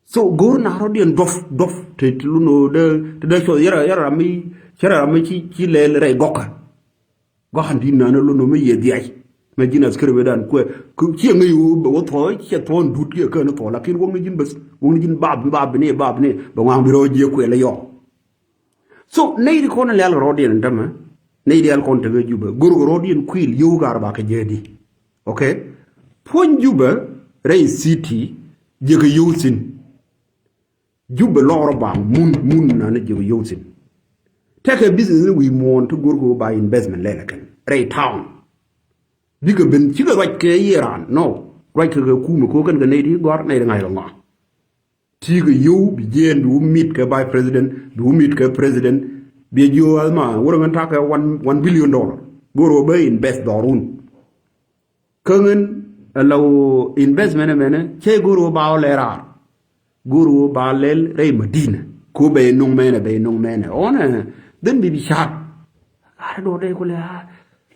So go̱o̱r na rɔ̱diɛn duɔ̱p duɔ̱p te ti lun ɔ dee te dee cuɔth yɛrɛ yɛrɛ ram mi cɛ rɛ ram mi ci ci lɛl rɛy gɔkä. Gɔ̱a̱n di̱t naan ɛ lo̱n ɔ mi yɛ dhiac. Mɛ ji̱n askari wee dan kuɛ. Ciɛ ŋäc ɣöö bɛ wä thuɔ̱ɔ̱ ciɛ thuɔ̱ɔ̱n duut kiɛ kään thuɔ̱ɔ̱ lakin wäŋni ji̱n bäth wäŋni ji̱n bap bap ni bap ni bɛ ŋuaŋ bi rɔ̱ jiɛ kuɛ lɛ yɔɔk. So nɛy di kɔn in lial kɛ rɔɔdiɛn in tämɛ nɛy di al kɔn tekɛ Jubɛ go̱r kɛ rɔɔdiɛn kuil yio̱w gaar ba kɛ jäädi. Okay. Puɔ̱ny Jubɛ rɛy city jiɛkɛ yio̱w thi̱n. Jubɛ lɔɔr baŋ mun mun nani jiök yio̱w thi̱n. Tekɛ business ni wi̱i̱ muɔ̱ɔ̱n ti go̱r kɛ ba investment lɛl kɛn rɛy town. Bikɛ ben cikɛ ruac kɛ yiëë raan nɔ. Ruac kɛ kɛ kumɛ ko̱ kɛn kɛ nɛy ti gɔ̱a̱r nɛy ti ŋa̱c kɛ ŋɔa. Ti̱i̱ kɛ yio̱w bi jiɛɛn bi wä mit kɛ vice president bi wä mit kɛ president. Bi jiö alma wurɛ ŋän takɛ one, one billion dollar go̱r wä bä invest dhɔrun. Kä ŋän ala wä investment ɛmɛnɛ cɛ go̱r wä ba wä lɛ raar. Go̱r wä ba lɛl rɛy Madina ko bɛ no̱ŋ mɛnɛ bɛ no̱ŋ mɛnɛ ɔnɛ. Then bi bi ca̱a̱t. Gat dɔɔr dee kulɛ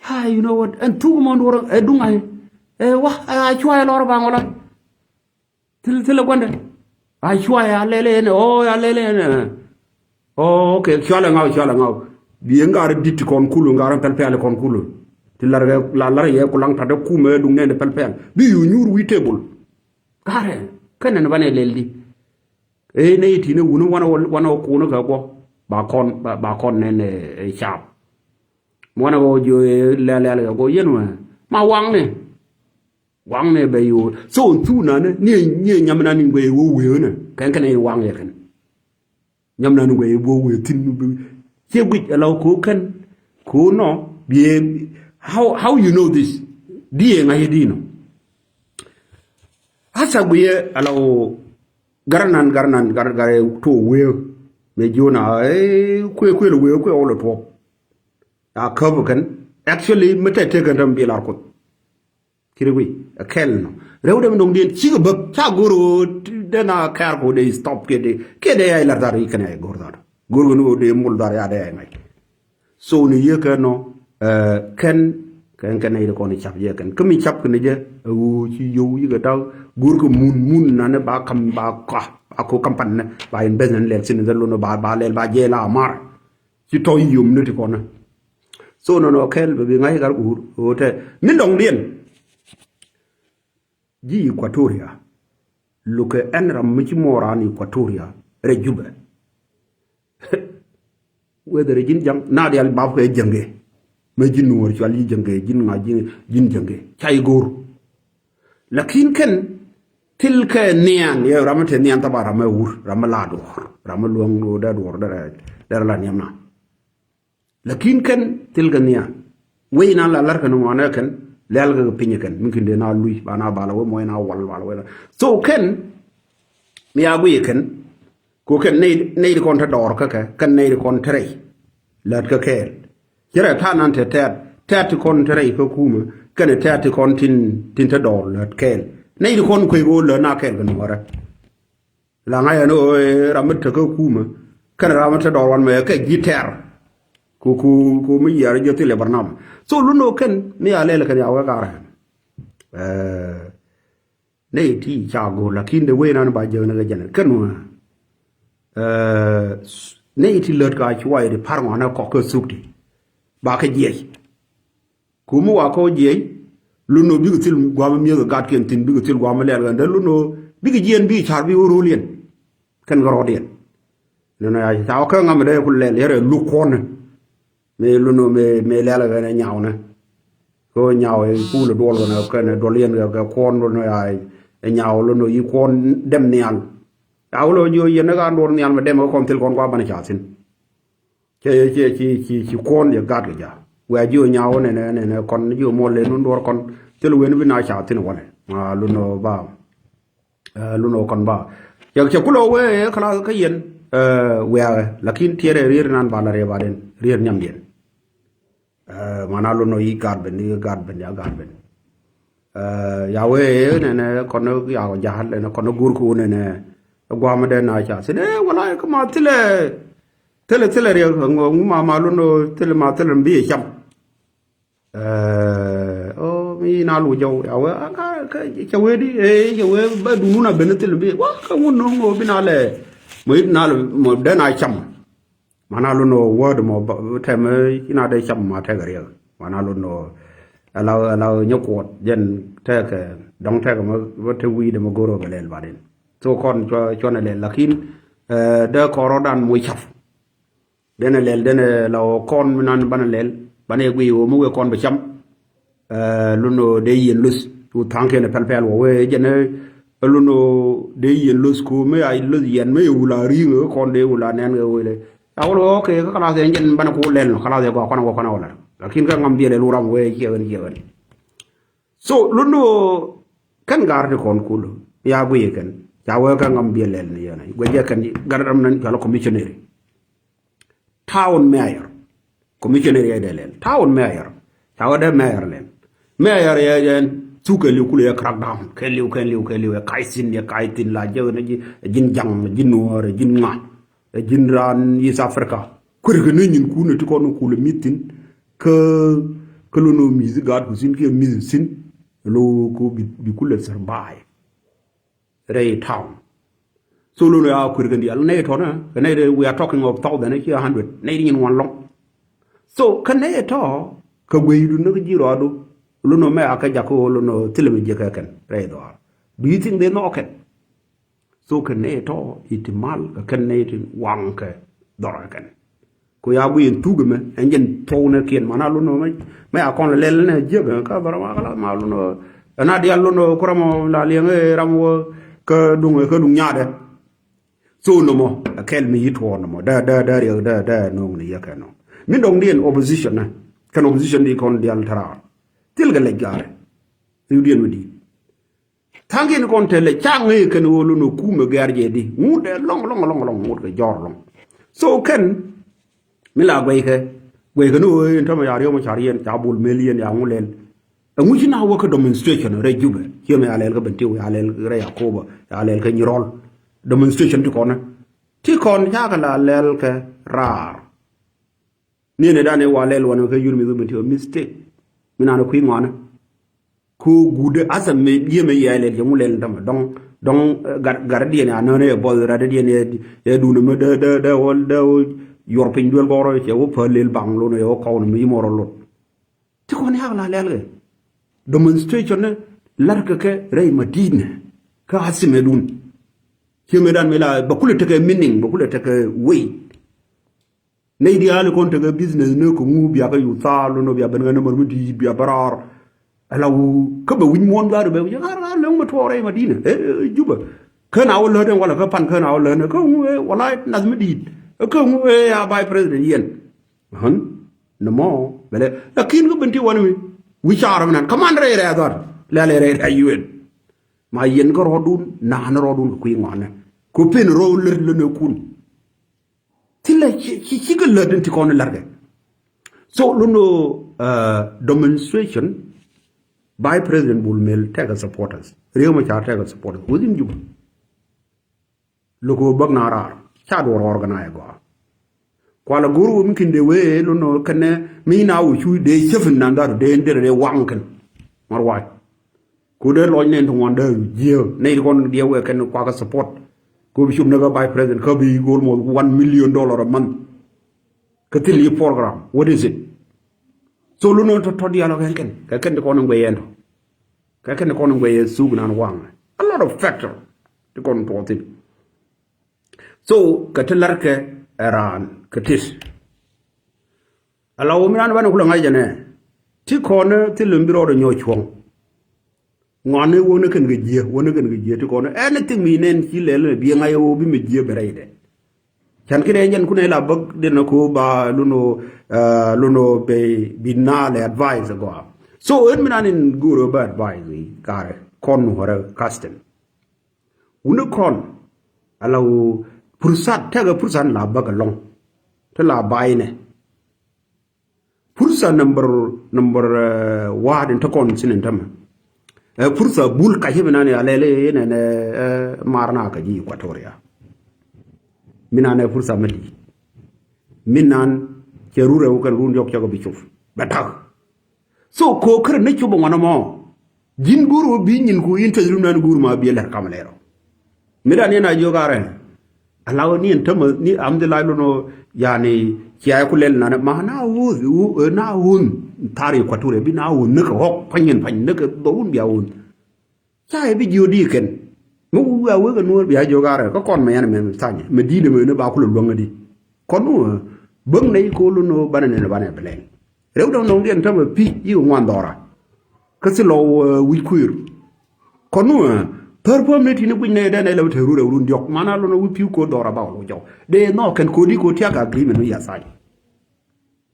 a, you know what, ɛn thuk mɔn duɔr ɛ duŋ ay. Ɛ wa a cuay lɔr ba ŋɔlɔ. Thil thil ɛ guandɛ. A cuay a lɛl ɛn ɔ a lɛl ɛn. Ɔ, okay, cualɛ ŋaw, cualɛ ŋaw. Bi ŋa̱r dit ti kɔn kulu, ŋa̱r pɛl pɛl kɔn kulu. Ti lar kɛ la lar yɛ kulaŋ tatdɛ kumɛ duŋ nɛn pɛl pɛl. Bi yu nyuur wi̱i̱ table. Ŋa̱rɛ kɛnɛ ni banɛ lɛl di. Ee nɛ iti ni wuni wanɛ wanɛ kunä kɛ guɔ. Ba kɔn ba kɔn nɛn ɛ caap. Wanɛ kɛ jiö lɛl lɛl kɛ guɔ yɛn wɛ ma waŋni. Waŋnɛ bɛ yo̱o̱ so thuk nanɛ ni ni nyam nan in guɛ wä wee nɛ kɛn kɛn in waŋ yɛ kɛn. Nyam nan in guɛ wä wee thin bi. Ciɛ guic ala ko kɛn ko nɔ bi how how you know this. Di ŋa̱c di nɔ. Asa guiɛ ala gar nan gar nan gar gar to wee. Mɛ jiö na kuɛ kuɛ wee kuɛ wä lɛ tuɔp. A käp kɛn actually mi tɛt tekɛn ram bi lar kuth. Kiri wi̱i̱ ɛ kɛl nɔ rɛw dee mi no̱ŋdiɛn cikɛ bäk ca go̱r ɣöö dee na kɛɛr kɛ wä dee stop kiɛ dee kiɛ dee yay lar dhar i̱ kɛn yay go̱r dhar. Go̱o̱r kɛ ni ɣöö dee mul dhar ya dee ɛ ŋa̱c. So ni yie kɛ nɔ, eh, kɛn kɛn kɛn nɛy ti kɔn cap yɛ kɛn kä mi cap kɛn jɛ ɛ ɣöö ci yio̱w yikɛ ta̱w go̱o̱r kɛ mun mun nanɛ ba kam ba kɔa ba ko kam pan nɛ ba invest nɛ lɛl sin dhɛ lon ba ba lɛl ba jɛ la mar. Ci tɔ̱ yom ni ti kɔn nɛ. So nɔnɔ kɛl bɛ bi ŋa̱c kar go̱o̱r ɣöö tɛ min dɔŋdiɛn. Ji̱ Equatoria. Lukɛ ɛn ram mi ci mɔ raan Equatoria rɛ Jubɛ. Whether ji̱n ja̱ŋ na dial bap kɛ jäŋkɛ. Mɛ ji̱n nuɔr cual ji̱ jäŋkɛ ji̱n ŋa̱ ji̱n jäŋkɛ ca i̱ go̱o̱r. Lakin kɛn thil kɛ nhian yɛ ram mi te nhian thaba ram mi wur ram mi la duɔr ram mi luɔ̱ŋ dee duɔr dee la nhiam na. Lakin kɛn thil kɛ nhian wec na la lar kɛn ŋuan ɛ kɛn lɛl kɛ piny kɛn mi kin dee na luc ba na bal wee mɔc na wal bal wee la. So kɛn mi a guiy kɛn ko kɛn nɛy nɛy di kɔn te dɔɔr kä kɛ kɛn nɛy di kɔn te rɛy lät kä kɛɛl. Ci rɛ ta̱a̱ nan te tɛɛt tɛɛt ti kɔn te rɛy kä kumä kɛn tɛɛt ti kɔn tin tin te dɔɔr lät kɛɛl. Nɛy di kɔn kuec ko lät na kɛɛl kɛ nuɔrɛ. La ŋa̱c ɛn ɣöö ram mi tekä kumä kɛn ram mi te dɔɔr wan mɛ kɛ ji̱ tɛr. Ku ku ku mi yiɛr ji̱ thilɛ barnam. So lun ɣöö kɛn mi a lɛl kɛn ya wek a rɛm. Nɛy ti ca go̱o̱r lakin de wee nan ba jek ni kɛ jɛn kɛn wä. Nɛy ti lät ka cuay di par ŋuan ɛ kɔk kä thuk ti ba kɛ jiɛc. Ku mi wa kɔ jiɛc. Lun nɔ bikɛ thil guam mieth gat kiɛn thin bikɛ thil guam lɛl kɛn dee lun nɔ bikɛ jiɛn bikɛ car bikɛ rol yɛn. Kɛn kɛ rɔɔdiɛn. Nɔ nɔ ya ca wä kä ŋam dee ku lɛl yɛrɛ luk kuɔn ni. Mi lun nɔ mi mi lɛl kɛn nyawni. Kɛ nyaw i kul duɔl kɛn kɛn duɔl yɛn kɛ kuɔn lun nɔ ya nyaw lun nɔ yi kuɔn dɛm nhial. Ya wä lɔ jiɔ yɛn ni ka duɔl nhial mi dɛm kɛ kɔn thil kɔn kua banɛ ca thin. Cɛ cɛ ci ci ci kuɔn yɛ gat kɛ ja. Wɛ jiɔ nyaw nɛ nɛ nɛ kɔn jiɔ mɔl lɛ nun duɔr kɔn thil wen bi na ca thin wanɛ ma lun nɔ ba. Lun nɔ kɔn ba cɛ cɛ kulɔ wee kala kä yɛn. Wɛ lakin tiɛrɛ rier nan ba la rɛ ba den rier nyam diɛn. Mana lun nɔ yi gat ben yi gat ben ya gat ben. Ya wee nɛnɛ kɔn ya jahal nɛnɛ kɔn gur ku nɛnɛ guam dɛ na ca sin wala kama thilɛ thilɛ thilɛ riɛ ŋu ma ma lun thilɛ ma thilɛ bi cam. Ɔ mi na lu jɔw ya wee aka cɛ wee di cɛ wee ba dunu na ben thilɛ bi wa ka ŋu nɔ ŋu bi na lɛ mo it na lɛ mo dɛ na cam. Mana lun nɔ word mɔ tɛmɛ ina dee cam ma tɛk riɛk mana lun nɔ. Ala ala nyɛ kuɔt jɛn tɛk dɔŋ tɛk ma te wi̱i̱ dɛ ma goro bɛ lɛl baden. So kɔn cuanɛ lɛl lakin dee kɔrɔ dan mo cap. Denɛ lɛl denɛ la wä kɔn mi nan banɛ lɛl banɛ guiy wä mi wee kɔn bɛ cam. Lun nɔ dee yiɛn luth cu thaŋ kiɛn pɛl pɛl wä wee jɛn lun nɔ dee yiɛn luth ku mi a luth yɛn mi wula riŋ kɔn dee wula nɛn kɛ wele. Ya wä lɔ kɛ kä kalath yɛn jɛn banɛ ku lɛl nɔ kalath yɛ gɔa kɔn wä kɔn wä lɛl lakin kä ŋam biɛl lɛl wuram wee ciɛ ɣän ciɛ ɣän. So lun nɔ kɛn gar ti kɔn kul ya guiy kɛn ca wee kä ŋam biɛl lɛl ni yɛn guiy jɛ kɛn gar ram nan cual commissionary. Town mayor. Commissioner yɛ dee lɛl town mayor. Ca wä dee mayor lɛl. Mayor yɛ yɛn thuk kɛ liw kulɛ yɛ crackdown kɛ liw kɛ liw kɛ liw yɛ kac thin yɛ kac thin la jɛ wä ni ji̱n jaŋ ji̱n nuɔɔr ji̱n ŋa ji̱n raan East Africa. Kuer kɛ ni nyin kun ti kɔn kulɛ mi thin kä kä lono mi̱th gaat ku thin kiɛ mi̱th thin. Lo ko bi kulɛ survive. Rɛy town. So lon ya kuir kɛn dial nɛy tɔnɛ kɛ nɛy de we are talking of thousand ci a hundred nɛy di nyin wan lɔŋ. So kɛ nɛy tɔ kɛ guey du ni ji̱ rɔɔdu. Lon mɛ a kɛ jak ko lon thilɛ mi jiɛ kɛ kɛn rɛy dhɔar. Do you think they know kɛn? So kɛ nɛy tɔ iti mal kɛ kɛn nɛy ti waŋ kɛ dhɔr kɛ kɛn. Ku ya guiy in thuk imɛ ɛn jɛn thuɔw nɛ kiɛn mana lun nɔ mɛ a kɔn lɛl nɛ jiäk kä bä ram a kala ma lun nɔ. Ɛn a dial lun nɔ ku ram la liɛŋ ɛ ram wä kä duŋ kä duŋ nyaadɛ. So nɔmɔ a kɛl mi yi tuɔɔr nɔmɔ dɛ dɛ dɛ riɛk dɛ dɛ no̱o̱ŋ ni yɛ kɛ nɔ. Min dɔŋ diɛn opposition nɛ kɛn opposition di kɔn dial tɛraar thil kɛ lɛc gaarɛ. Riw diɛn mi di̱i̱t. Tha̱a̱ŋ kiɛn kɔn tɛlɛ ca ŋäc kɛn ɣöö lun ɔ kumɛ gɛ̈r jɛ di ŋut dɛ lɔŋ lɔŋ lɔŋ lɔŋ ŋut kɛ jɔr lɔŋ. So kɛn mi la guɛckɛ guɛckɛ ni ɣöö in tämɛ ya riɔm car yɛn ca bul mel yɛn ya ŋu lɛl. Ɛŋu ci na wä kä demonstration rɛy Jubɛ ciɛ mɛ ya lɛl kä Bentiu ya lɛl rɛy Akoba ya lɛl kä Nyirɔl. Demonstration ti kɔnɛ. Ti kɔn cakɛ la lɛl kɛ raar. Ni ni dan i̱ wa lɛl wanɛ kɛ yur mi dhuk mi ti ɔ mistake. Mi nan i̱ kui̱ ŋɔanɛ. Ko guudɛ asɛ mi yiëë mi yɛɛl lɛl cɛ ŋu lɛl ni tämɛ dɔŋ dɔŋ. Gat gat diɛn ya nään yɛ bɔth rat diɛn yɛ dun mi dee dee dee wä dee wä yuɔr piny duel gɔrɔ cɛ wä pä lɛl baŋ lon yɛ wä kɔwn mi yimɔrɔ lot. Ti kɔn yak la lɛl kɛ demonstration ni lar kɛ kɛ rɛy Madina kä asimɛ dun. Ciɛ mi dan mi la bɛ kulɛ tekɛ meaning bɛ kulɛ tekɛ weight. Nɛy diaal kɔn tekɛ business ni kɛ ŋu bia kɛ yuth thaal lon bia ben kɛ nɛmɛr mi di̱i̱t bia bä raar. Ala wu kä bɛ wi̱c muɔ̱ɔ̱n gaari bɛ wi̱c ɣaar ɣaar lɛŋ mi tuɔɔk rɛy Madina ɛ Juba. Kä na wä lät ɛn wala kä pan kä na wä lät ɛ kä ŋu ɛ wala nath mi di̱i̱t ɛ kä ŋu ɛ ya vice president yɛn. Hän ni mɔ bɛ lɛ lakin kä ben ti wani mi wi̱c caarä mi nan kaman rɛy rɛy dhɔr lɛl rɛy rɛy yuɛn. Ma yɛn kä rɔɔdun naan rɔɔdun kɛ kui̱ ŋɔanɛ ku pen rɔɔd lät lät ni kun. Thilɛ ci ci kɛ lät in ti kɔn in larkɛ. So lono demonstration by President Bol Mel tekɛ supporters Riek Machar tekɛ supporters within Juba. Loko bäk na raar ca duɔr organize gɔaa. Kualɛ go̱r wä mi kin de wee lono kɛnɛ mi na wä cu de cäfin nan dhar de in derɛ de waŋ kɛn. Mar wac. Ku dee lɔc nɛn ti ŋuan dee jiɛ nɛy ti kɔn diɛ wee kɛn kuakä support. Ko bi cop ni kä vice president kä bi go̱o̱l mɔ one million dollar a month. Kä thil yi program what is it? So lono tɔ tɔ dialogue kɛn kɛn kɛ kɛn ti kɔn in guɛ yɛn tɔ. Kɛ kɛn kɔn in guɛ yɛ thuk nan waŋ a lot of factor ti kɔn tuɔɔk thin. So kɛ ti larkɛ ɛ raan kɛ tit. Ala wä mi raan banɛ kulɛ ŋa̱c jɛ nɛ ti kɔn thil in bi rɔɔdɛ nyɔɔc cuɔ̱ŋ. Ŋɔni wä ni kɛn kɛ jiɛ wä ni kɛn kɛ jiɛ ti kɔn anything mi nɛn ci lɛl ni bi ŋa̱c wä bi mi jiɛ bɛ rɛy dɛ. Can kidɛ jɛn kunɛ la bäk din ko ba luno luno be bi na lɛ advice gɔa. So en mi nan in guro ba advice i kare kɔn nu hore kasten. Wuni kɔn ala wo pursat tɛgɛ pursat la bäk alɔŋ. Te la bayinɛ. Pursa number number waad in te kɔn sin in te mɛ. Pursa bul kaci bi nan ya lɛl in ɛn mar na ka ji Equatoria. Mi nan ɛ pursa mɛ di mi nan cɛ rurɛ wä kɛn run diɔk cɛ kɛ bi cop bɛ tak. So ko kär ni cop ŋɔn mɔ. Ji̱n guur wä bi nyin ku interest run nan guur ma bi lɛr kam lɛrɔ. Mi dan yɛn a jiök arɛ. Ala wä ni ɛn tämɛ ni am di lac lo̱n wä yani cia ku lɛl nanɛ ma na wun na wun thar Equatoria bi na wun ni kɛ ɣɔk pa̱ny ɛn pa̱ny ni kɛ dhɔwun bia wun. Ca yɛ bi jiö di kɛn mi wua wek ɛ nuɔr bia jiök arɛ kä kɔn mɛ yɛn mɛ thanyɛ mɛ di̱t ɛmɛ ni ba kulɛ luäŋ ɛ di. Kɔn wä bäŋ nɛ yi ko̱l lo̱n wä banɛ nɛn banɛ bɛ lɛl. Rɛw dɔ̱ŋ dɔ̱ŋ diɛn tämɛ pi̱c yikɛ ŋuan dhɔra. Kä thilɔw wi̱c kui̱r. Kɔn nu thär puɔ̱m ni ti̱n i̱ guic nɛ dɛn ɛ lɛ bi te run rɛw run diɔ̱k man a lon a wi̱c pi̱w ko̱ dhɔra ba wä jɔw dee nhɔk kɛn ko̱di ko̱ tiak agreement mi ya thac.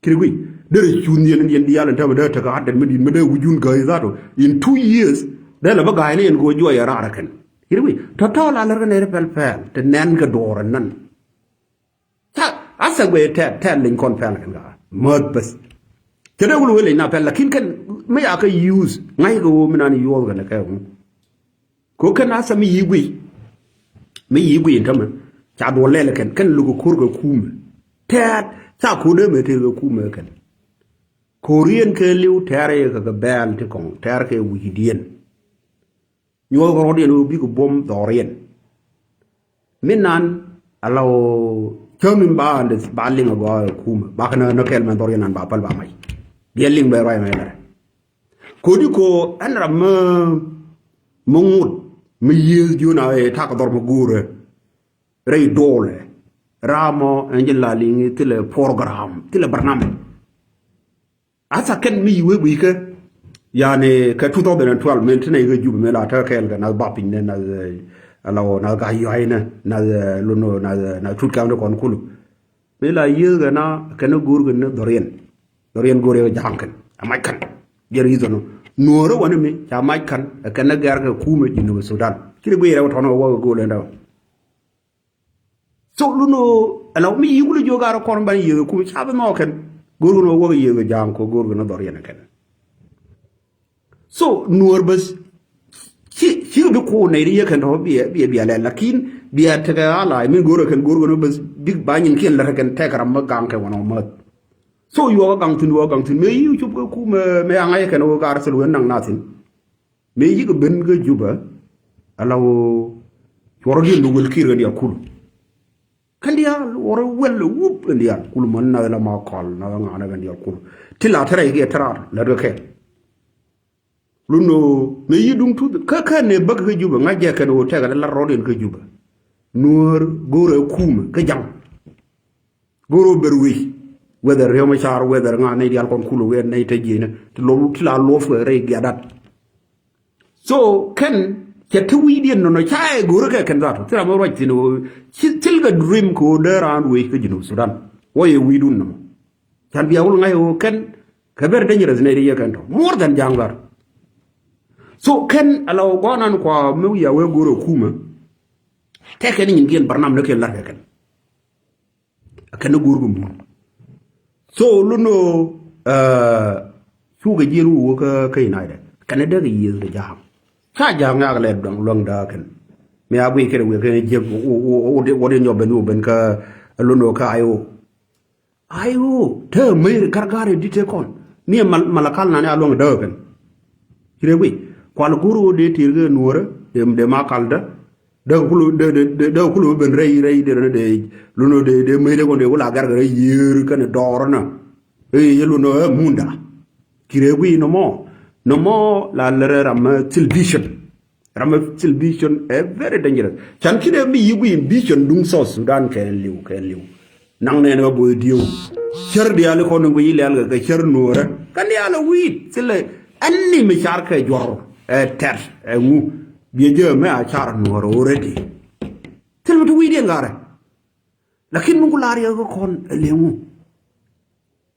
Kiri guic derɛ cuun yɛn yɛn diaal in tämɛ dee tekɛ adet mi di̱t mi dee wi̱c jun gäi dhat in two years. Dee lɛ bi ga̱a̱y ni yɛn ko̱ juɔc ɛ raar ɛ kɛn. Kiri guic tɔ̱tɔ̱ la lär kɛ nɛy ri pɛl pɛl te nɛn kɛ duɔɔr ɛ nän. Ca a thɛk guɛ tɛt tɛt leny kɔn pɛl kɛn ka mäth bäth. Cɛ dee wul wee leny na pɛl lakin kɛn mi ya kä use ŋa̱c kɛ woo mi nan yuɔth kɛn kɛ ŋu. Ko kɛn a thɛ mi yi guiy mi yi guiy in tämɛ ca duɔ lɛl kɛn kɛn luk ko̱r kɛ kumɛ. Tɛt ca ko̱r dee mɛ tëë kɛ kumɛ kɛn. Ko̱r yɛn kɛ li̱w tɛɛr yɛ kɛ kɛ bɛɛl ti kɔŋ tɛɛr kɛ wi̱i̱diɛn. Nyuɔth kɛ rɔ̱diɛn ɣöö bikɛ buɔ̱m dhɔriɛn. Min nan ala ɣöö cäŋ in ba andɛ ba liŋ a gɔaa ɛ kumɛ bakɛ nä nä kɛl mɛn dhɔriɛn an ba päl ba mac. Biɛ liŋ bɛ ruac mɛ lɛrɛ. Kodi ko ɛn ram mä mä ŋot mä yieth jiön a ɛ tak dhɔr mä go̱o̱rä. Rɛy doolɛ ram mɔ ɛn ji̱ la liŋ thilɛ program thilɛ barnamij. Asa kɛn mi yi wee gui̱i̱kä. Yani kɛ two thousand and twelve min tinɛ yikä Jubɛ mi la tä kɛɛl kɛ nath bap piny nɛ nath ala wä nath ga̱a̱c yua̱a̱c nɛ nath lono nath nath tut kɛm ni kɔn kulu. Mi la yiëëkɛ na kɛn ni go̱o̱r kɛn ni dhɔriɛn. Dhɔriɛn go̱o̱r yɛ ja̱a̱ŋ kɛn ɛ mac kɛn. Jɛ reason nuɔ̱ɔ̱rä wani mi ca mac kɛn ɛ kɛn ni gɛr kɛ kumɛ Jinub Sudan. Ci ri guiy rɛw tɔn wä wä kɛ go̱o̱l ɛn däwä. So lun ɣöö ɛlɔ mi yi̱ wulɛ jiök a rɔ kɔn ban yiëë kɛ kum ca bi nhɔɔk kɛn. Go̱o̱r kɛn ɣöö wäk yiëë kɛ ja̱a̱ŋ kɛ go̱o̱r kɛn ɣöö dhɔr yɛn ɛ kɛn. So nuɔ̱ɔ̱r bäth ci ci bi kuun nɛy ri yɛ kɛn tɔ̱ biɛ biɛ biɛ lɛl lakin Bia tekɛ alay min go̱o̱rɛ kɛn go̱o̱rɛ kɛn bäth bik ba nyin kiɛn lät kɛn tɛk ram mi gaŋ kɛ wanɔ mäth. So yuɔk a gaŋ thi̱n, yuɔk a gaŋ thi̱n mëë yiw cop kɛ kumɛ, mëë a ŋa̱c kɛn ɣöö gar thil wen naŋ na thi̱n. Mëë yikɛ ben kä Jubɛ, ala ɣöö cuɔrɔ diɛn ni wel kiɛr kɛn diaal kul. Kɛn diaal ɣɔrɔ wel wup kɛn diaal kul män nath la ma kɔl nath ŋa̱n kɛn diaal kul. Ti la te rɛy kiɛ te raar lät kɛ kɛ. Lun ɣöö mëë yi duŋ tuth kä kɛn ni bäk kä Jubɛ ŋa̱c jɛ kɛn ɣöö tɛkɛ la lat rɔɔdiɛn kä Jubɛ. Nuäär go̱o̱rɛ kumɛ kä jaŋ. Go̱o̱rɛ ber wec whether Riek Machar, whether ŋa nɛy diaal kɔn kulɛ wɛɛt nɛy te jiɛcnä ti lɔ ti la luɔp kɛ rɛy giadat. So kɛn cɛ te wi̱i̱diɛn nɔnɔ ca ɛ go̱o̱rä kɛ kɛn dhat thil ram mi ruac thi̱n ɣöö ci thil kɛ dream kɛ ɣöö dee raan wec kä Junub Sudan. Wä yɛ wi̱i̱dun nɔmɔ. Can bia wul ŋa̱c ɣöö kɛn kɛ very dangerous nɛy ti yɛ kɛn tɔ more than ja̱a̱ŋ dhat. So kɛn ala ɣöö gɔɔnan kua mi wi̱i̱ a wee go̱o̱rä kumä. Tɛk kɛn nyin kiɛn barnam ni kiɛn lar kɛ kɛn. Kɛn ni go̱o̱r kɛ mun. So lun ɣöö cukɛ jiɛn wä wä kä kä United kɛn ni dee kɛ yiëth kɛ ja̱a̱ŋ. Ca ja̱a̱ŋ yak lɛ luaŋ luaŋ da̱a̱ kɛn. Mi a guiy kɛn wëë kɛn jiäk wä wä wä wä diɛn nyɔp ben wä ben kä lun ɣöö kä I O. I O te mäc ri kar ga̱r in di̱t te kɔn ni mal mal a kal nani a luaŋ da̱a̱ kɛn. Ci rɛ guiy kual go̱o̱r ɣöö dee ti̱i̱r kɛ nuɔ̱ɔ̱rä dee dee ma kaldä. Dee kɛ kul dee dee dee kɛ kul ben rɛy rɛy dee rɛy dee lun dee dee mëc dee kɔn dee kul a gɛr kɛ rɛy yiër kɛn dɔɔr na. Ɛ yɛ lun ɛ munda. Kirɛ guiy nɔmɔ nɔmɔ la lärɛ ram mɛ thil vision. Ram mɛ thil vision ɛ very dangerous. Can kinɛ mi yi guiy vision duŋ South Sudan kɛ liw kɛ liw. Naŋ nɛn kä bo̱o̱th dieu. Cär diaal ikɔn in guiy ilɛl kɛ kɛ cär nuɔ̱ɔ̱rä kɛn diaal ɛ wi̱i̱t thilɛ. Ɛn ni mi car kɛ juɔr ɛ tɛr ɛ ŋu. Biɛ jɛ mɛ a car nuɔ̱ɔ̱rä already. Thil mi ti wi̱i̱diɛn garɛ. Lakin mi ku lar yɛ kä kɔn ɛ liŋu.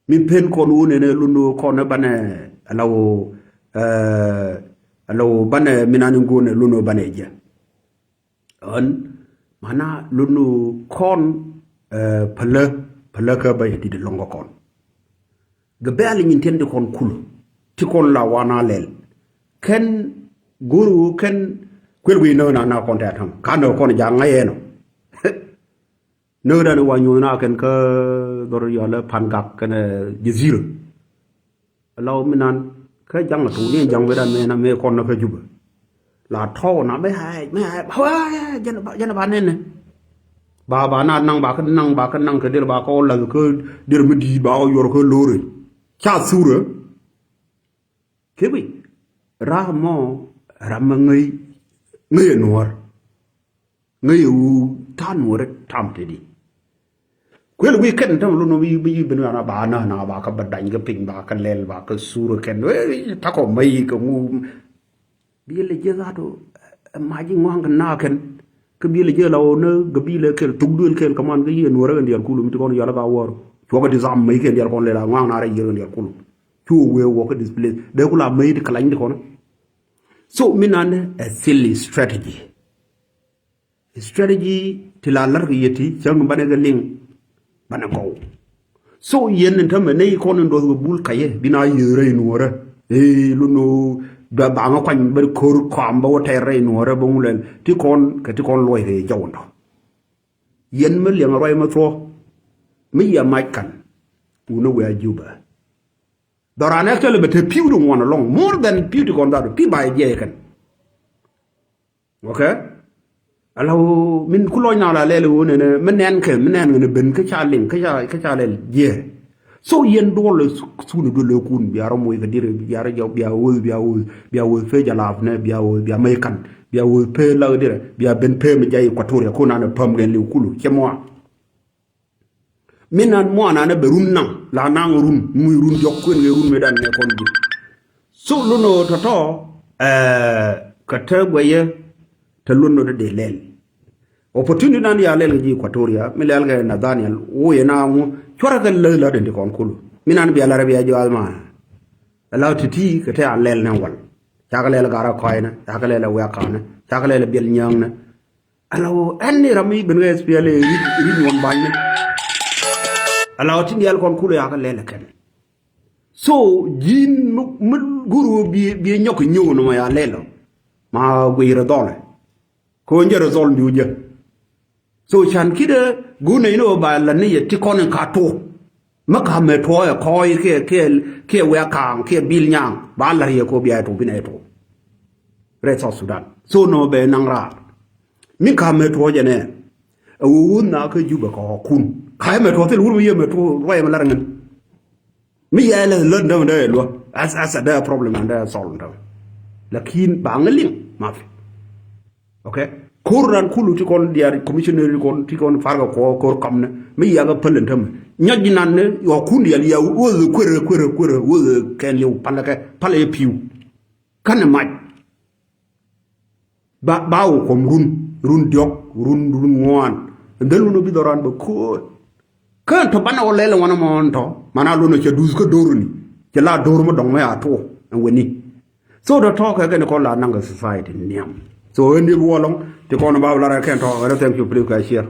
Min pen kɔn wun ɛn ɛ lun ɣöö kɔn ɛ banɛ ala ɣöö ala ɣöö banɛ min an in go̱o̱n ɛ lun ɣöö banɛ jɛ. Ɣän mana lun ɣöö kɔn pälä pälä kä bä yɛ di̱t lɔ̱ŋ kä kɔn. Gɛ bɛ̈ɛ̈l nyin tiɛn ti kɔn kul ti kɔn la wan a lɛl. Kɛn go̱o̱r ɣöö kɛn kuël guiy nä na na kɔn tɛ̈t ɣän ka nä kɔn ja̱a̱ŋ ŋa̱c ɛn ɔ. Nöödan i̱ wa nyuɔ̱th na kɛn kä dhɔr yɔalä Pangak kɛnɛ Jazira. Law mi nan kä ja̱ŋ a tuuni ɛn ja̱ŋ wetdan mëë na mëë kɔn na kä Jubɛ. La tɔw na mëë a ɛc mëë a ɛc ba jɛn ba jɛn ba nɛn ni. Ba ba na naŋ ba kä naŋ ba kä naŋ kɛ dil ba kä ɔ lath kä dil mi di̱i̱t ba ɔ yuɔr kä lori. Ca thurä. Kɛ bi ram mɔ ram mɛ ŋäc ŋäc ɛ nuɔ̱ɔ̱r. Ŋäc ɛ wu ta̱a̱ nuɔ̱ɔ̱r ɛ tam te di. Kuël wi̱i̱ kɛn täm lun wi̱i̱ bi ben ɣana ba na na ba kä bä dany kä piny ba kä lɛl ba kä sur kɛn takɔ mäc kɛ ŋu. Biɛl ɛ jiɛ dhat ɔ ɛ mac i̱ ŋua̱ŋ kɛ na kɛn. Kä biɛl ɛ jiɛ la ɣöö nä gɛ bi̱i̱l ɛ kɛl thuk duël kɛl kɛ man kä yiëë nuɔ̱ɔ̱r ɛ kɛn diaal kul mi ti kɔn yal ɛ ba wäär cuɔk ɛ ti dham mäc kɛn diaal kɔn lɛl a ŋua̱ŋ na rɛ yiëër kɛn diaal kul. Cu wee wä kä displace dee ku la mäc ti kɛ lany ti kɔn. So mi nan ɛ thil strategy. Strategy ti la la̱r kɛ yɛ ti cäŋ banɛ kɛ liŋ banɛ gɔw. So yɛn in tämɛ nɛy kɔn in duɔth kɛ bul kayɛ bi na yiëë rɛy nuɔ̱ɔ̱rä. Ee lun ɣöö ba baŋä kuany bä ko̱r kɔam bä wä tɛɛr rɛy nuɔ̱ɔ̱rä bä ŋulɛl ti kɔn kɛ ti kɔn luɔc kɛ yɛ jɔw in tɔ. Yɛn mi liɛŋ ruac mi thuɔ̱k mi yɛ mac kan wun ni wɛ̈ɛ̈ Jubɛ. Dhɔran actually bɛ te pi̱w ti ŋuɔn alɔŋ more than pi̱w ti kɔn that pi̱ ba yɛ jiɛc kɛn. Okay. Ala ɣöö min ku lɔc na la lɛl ɣöö nɛnɛ mi nɛn kɛ mi nɛn kɛ ni ben kä ca liŋ kä ca kä ca lɛl jiɛ. So yɛn duɔl thun duɔl kun bia rɔ moc kɛ dir bia rɔ jɔk bia ɣööth bia ɣööth bia ɣööth pee jalap nɛ bia ɣööth bia mec kan bia ɣööth pee lak dirɛ bia ben pee mi jay Equatoria kun anɛ päm kɛn liw kulu cɛ mɔa. Mi nan muanan ɛ bɛ run naŋ la naŋ run ŋuc run diɔk kuën kɛ run mëëdan nɛ kɔn ji̱. So lun ɣöö tɔ̱tɔ̱ kɛ te guɛyɛ te lun ɣöö te dee lɛl. Opportunity nan ya lɛl kɛ ji̱ Equatoria mi lɛl kɛ Nathaniel wuyɛ na ŋu cuarɛ kɛ läth läth in ti kɔn kulu mi nan bia larɛ bia jɔath ma. Ala ti̱ti̱ kɛ te a lɛl nɛ wal cakɛ lɛl garɛ kɔcnɛ cakɛ lɛl ɛ wiakanɛ cakɛ lɛl ɛ biɛl nyääŋnɛ. Ala wä ɛn ni ram mi ben kɛ S P L A ri̱c ri̱c nyuɔn bany ni. Ala wä tin dial kɔn kulɛ ya kɛ lɛl kɛn. So ji̱n mi mi gur wä bi bi nyɔk nyuɔ ni ma ya lɛl. Ma guiy rɛ dhɔlɛ. Ko jɛ rɛ dhɔl mi wä jɛ. So can ki̱dɛ go̱o̱r nɛy ni ɣöö ba la̱t ni yɛ ti kɔn in ka tuɔɔk. Mi ka mɛ tuɔɔk ɛ kɔɔy kiɛ, kiɛ, kiɛ wɛ̈ɛ̈ kaaŋ kiɛ bil nyaŋ ba la̱r yɛ kɛ ɣöö bia yɛ tuɔɔk bi nɛy tuɔɔk. Rɛy South Sudan. So nɔ bɛ naŋ raar. Mi ka mɛ tuɔɔk jɛ nɛ. Ɛ ɣöö ɣöö na kä Juba kɛ ɣɔ̱kun. Ka yɛ mɛ tuɔɔk thil wur mi yɛ mɛ tuɔɔk ruac mɛ la̱r ŋän. Mi yɛ lɛ lät dämɛ dee luä. As, as a dee problem and dee solve dämɛ. Lakin ba ŋä liŋ ma fi. Okay. Ko̱r ran kulu ti kɔn diaal commissioner ti kɔn, ti kɔn farga kɔ ko̱r kamnɛ. Mi yɛ kä päl in tämɛ. Nyɔc ji̱ nan ni yɔ kun diaal yɛ wä kuerɛ, kuerɛ, kuerɛ, wä kɛn liw palɛ kɛ, palɛ yɛ piw. Kanɛ mac. Ba, ba wä kɔm run, run diɔk, run, run ŋuan. Dhäl wun bi dhɔran bɛ ko̱o̱t. Kä tɔ banɛ wä lɛl ŋuan mɔ tɔ. Mana lun cɛ duth kä doruni. Cɛ la dor mɔ dɔŋ mɛ a tuɔ. Ɛn weni. So tɔ tɔ kɛ kɛn kɔn la naŋ kɛ society niam. So ɛn di bi wä lɔŋ. Ti kɔn ba wä la rɛ kɛn tɔ. Thank you, please, ka share.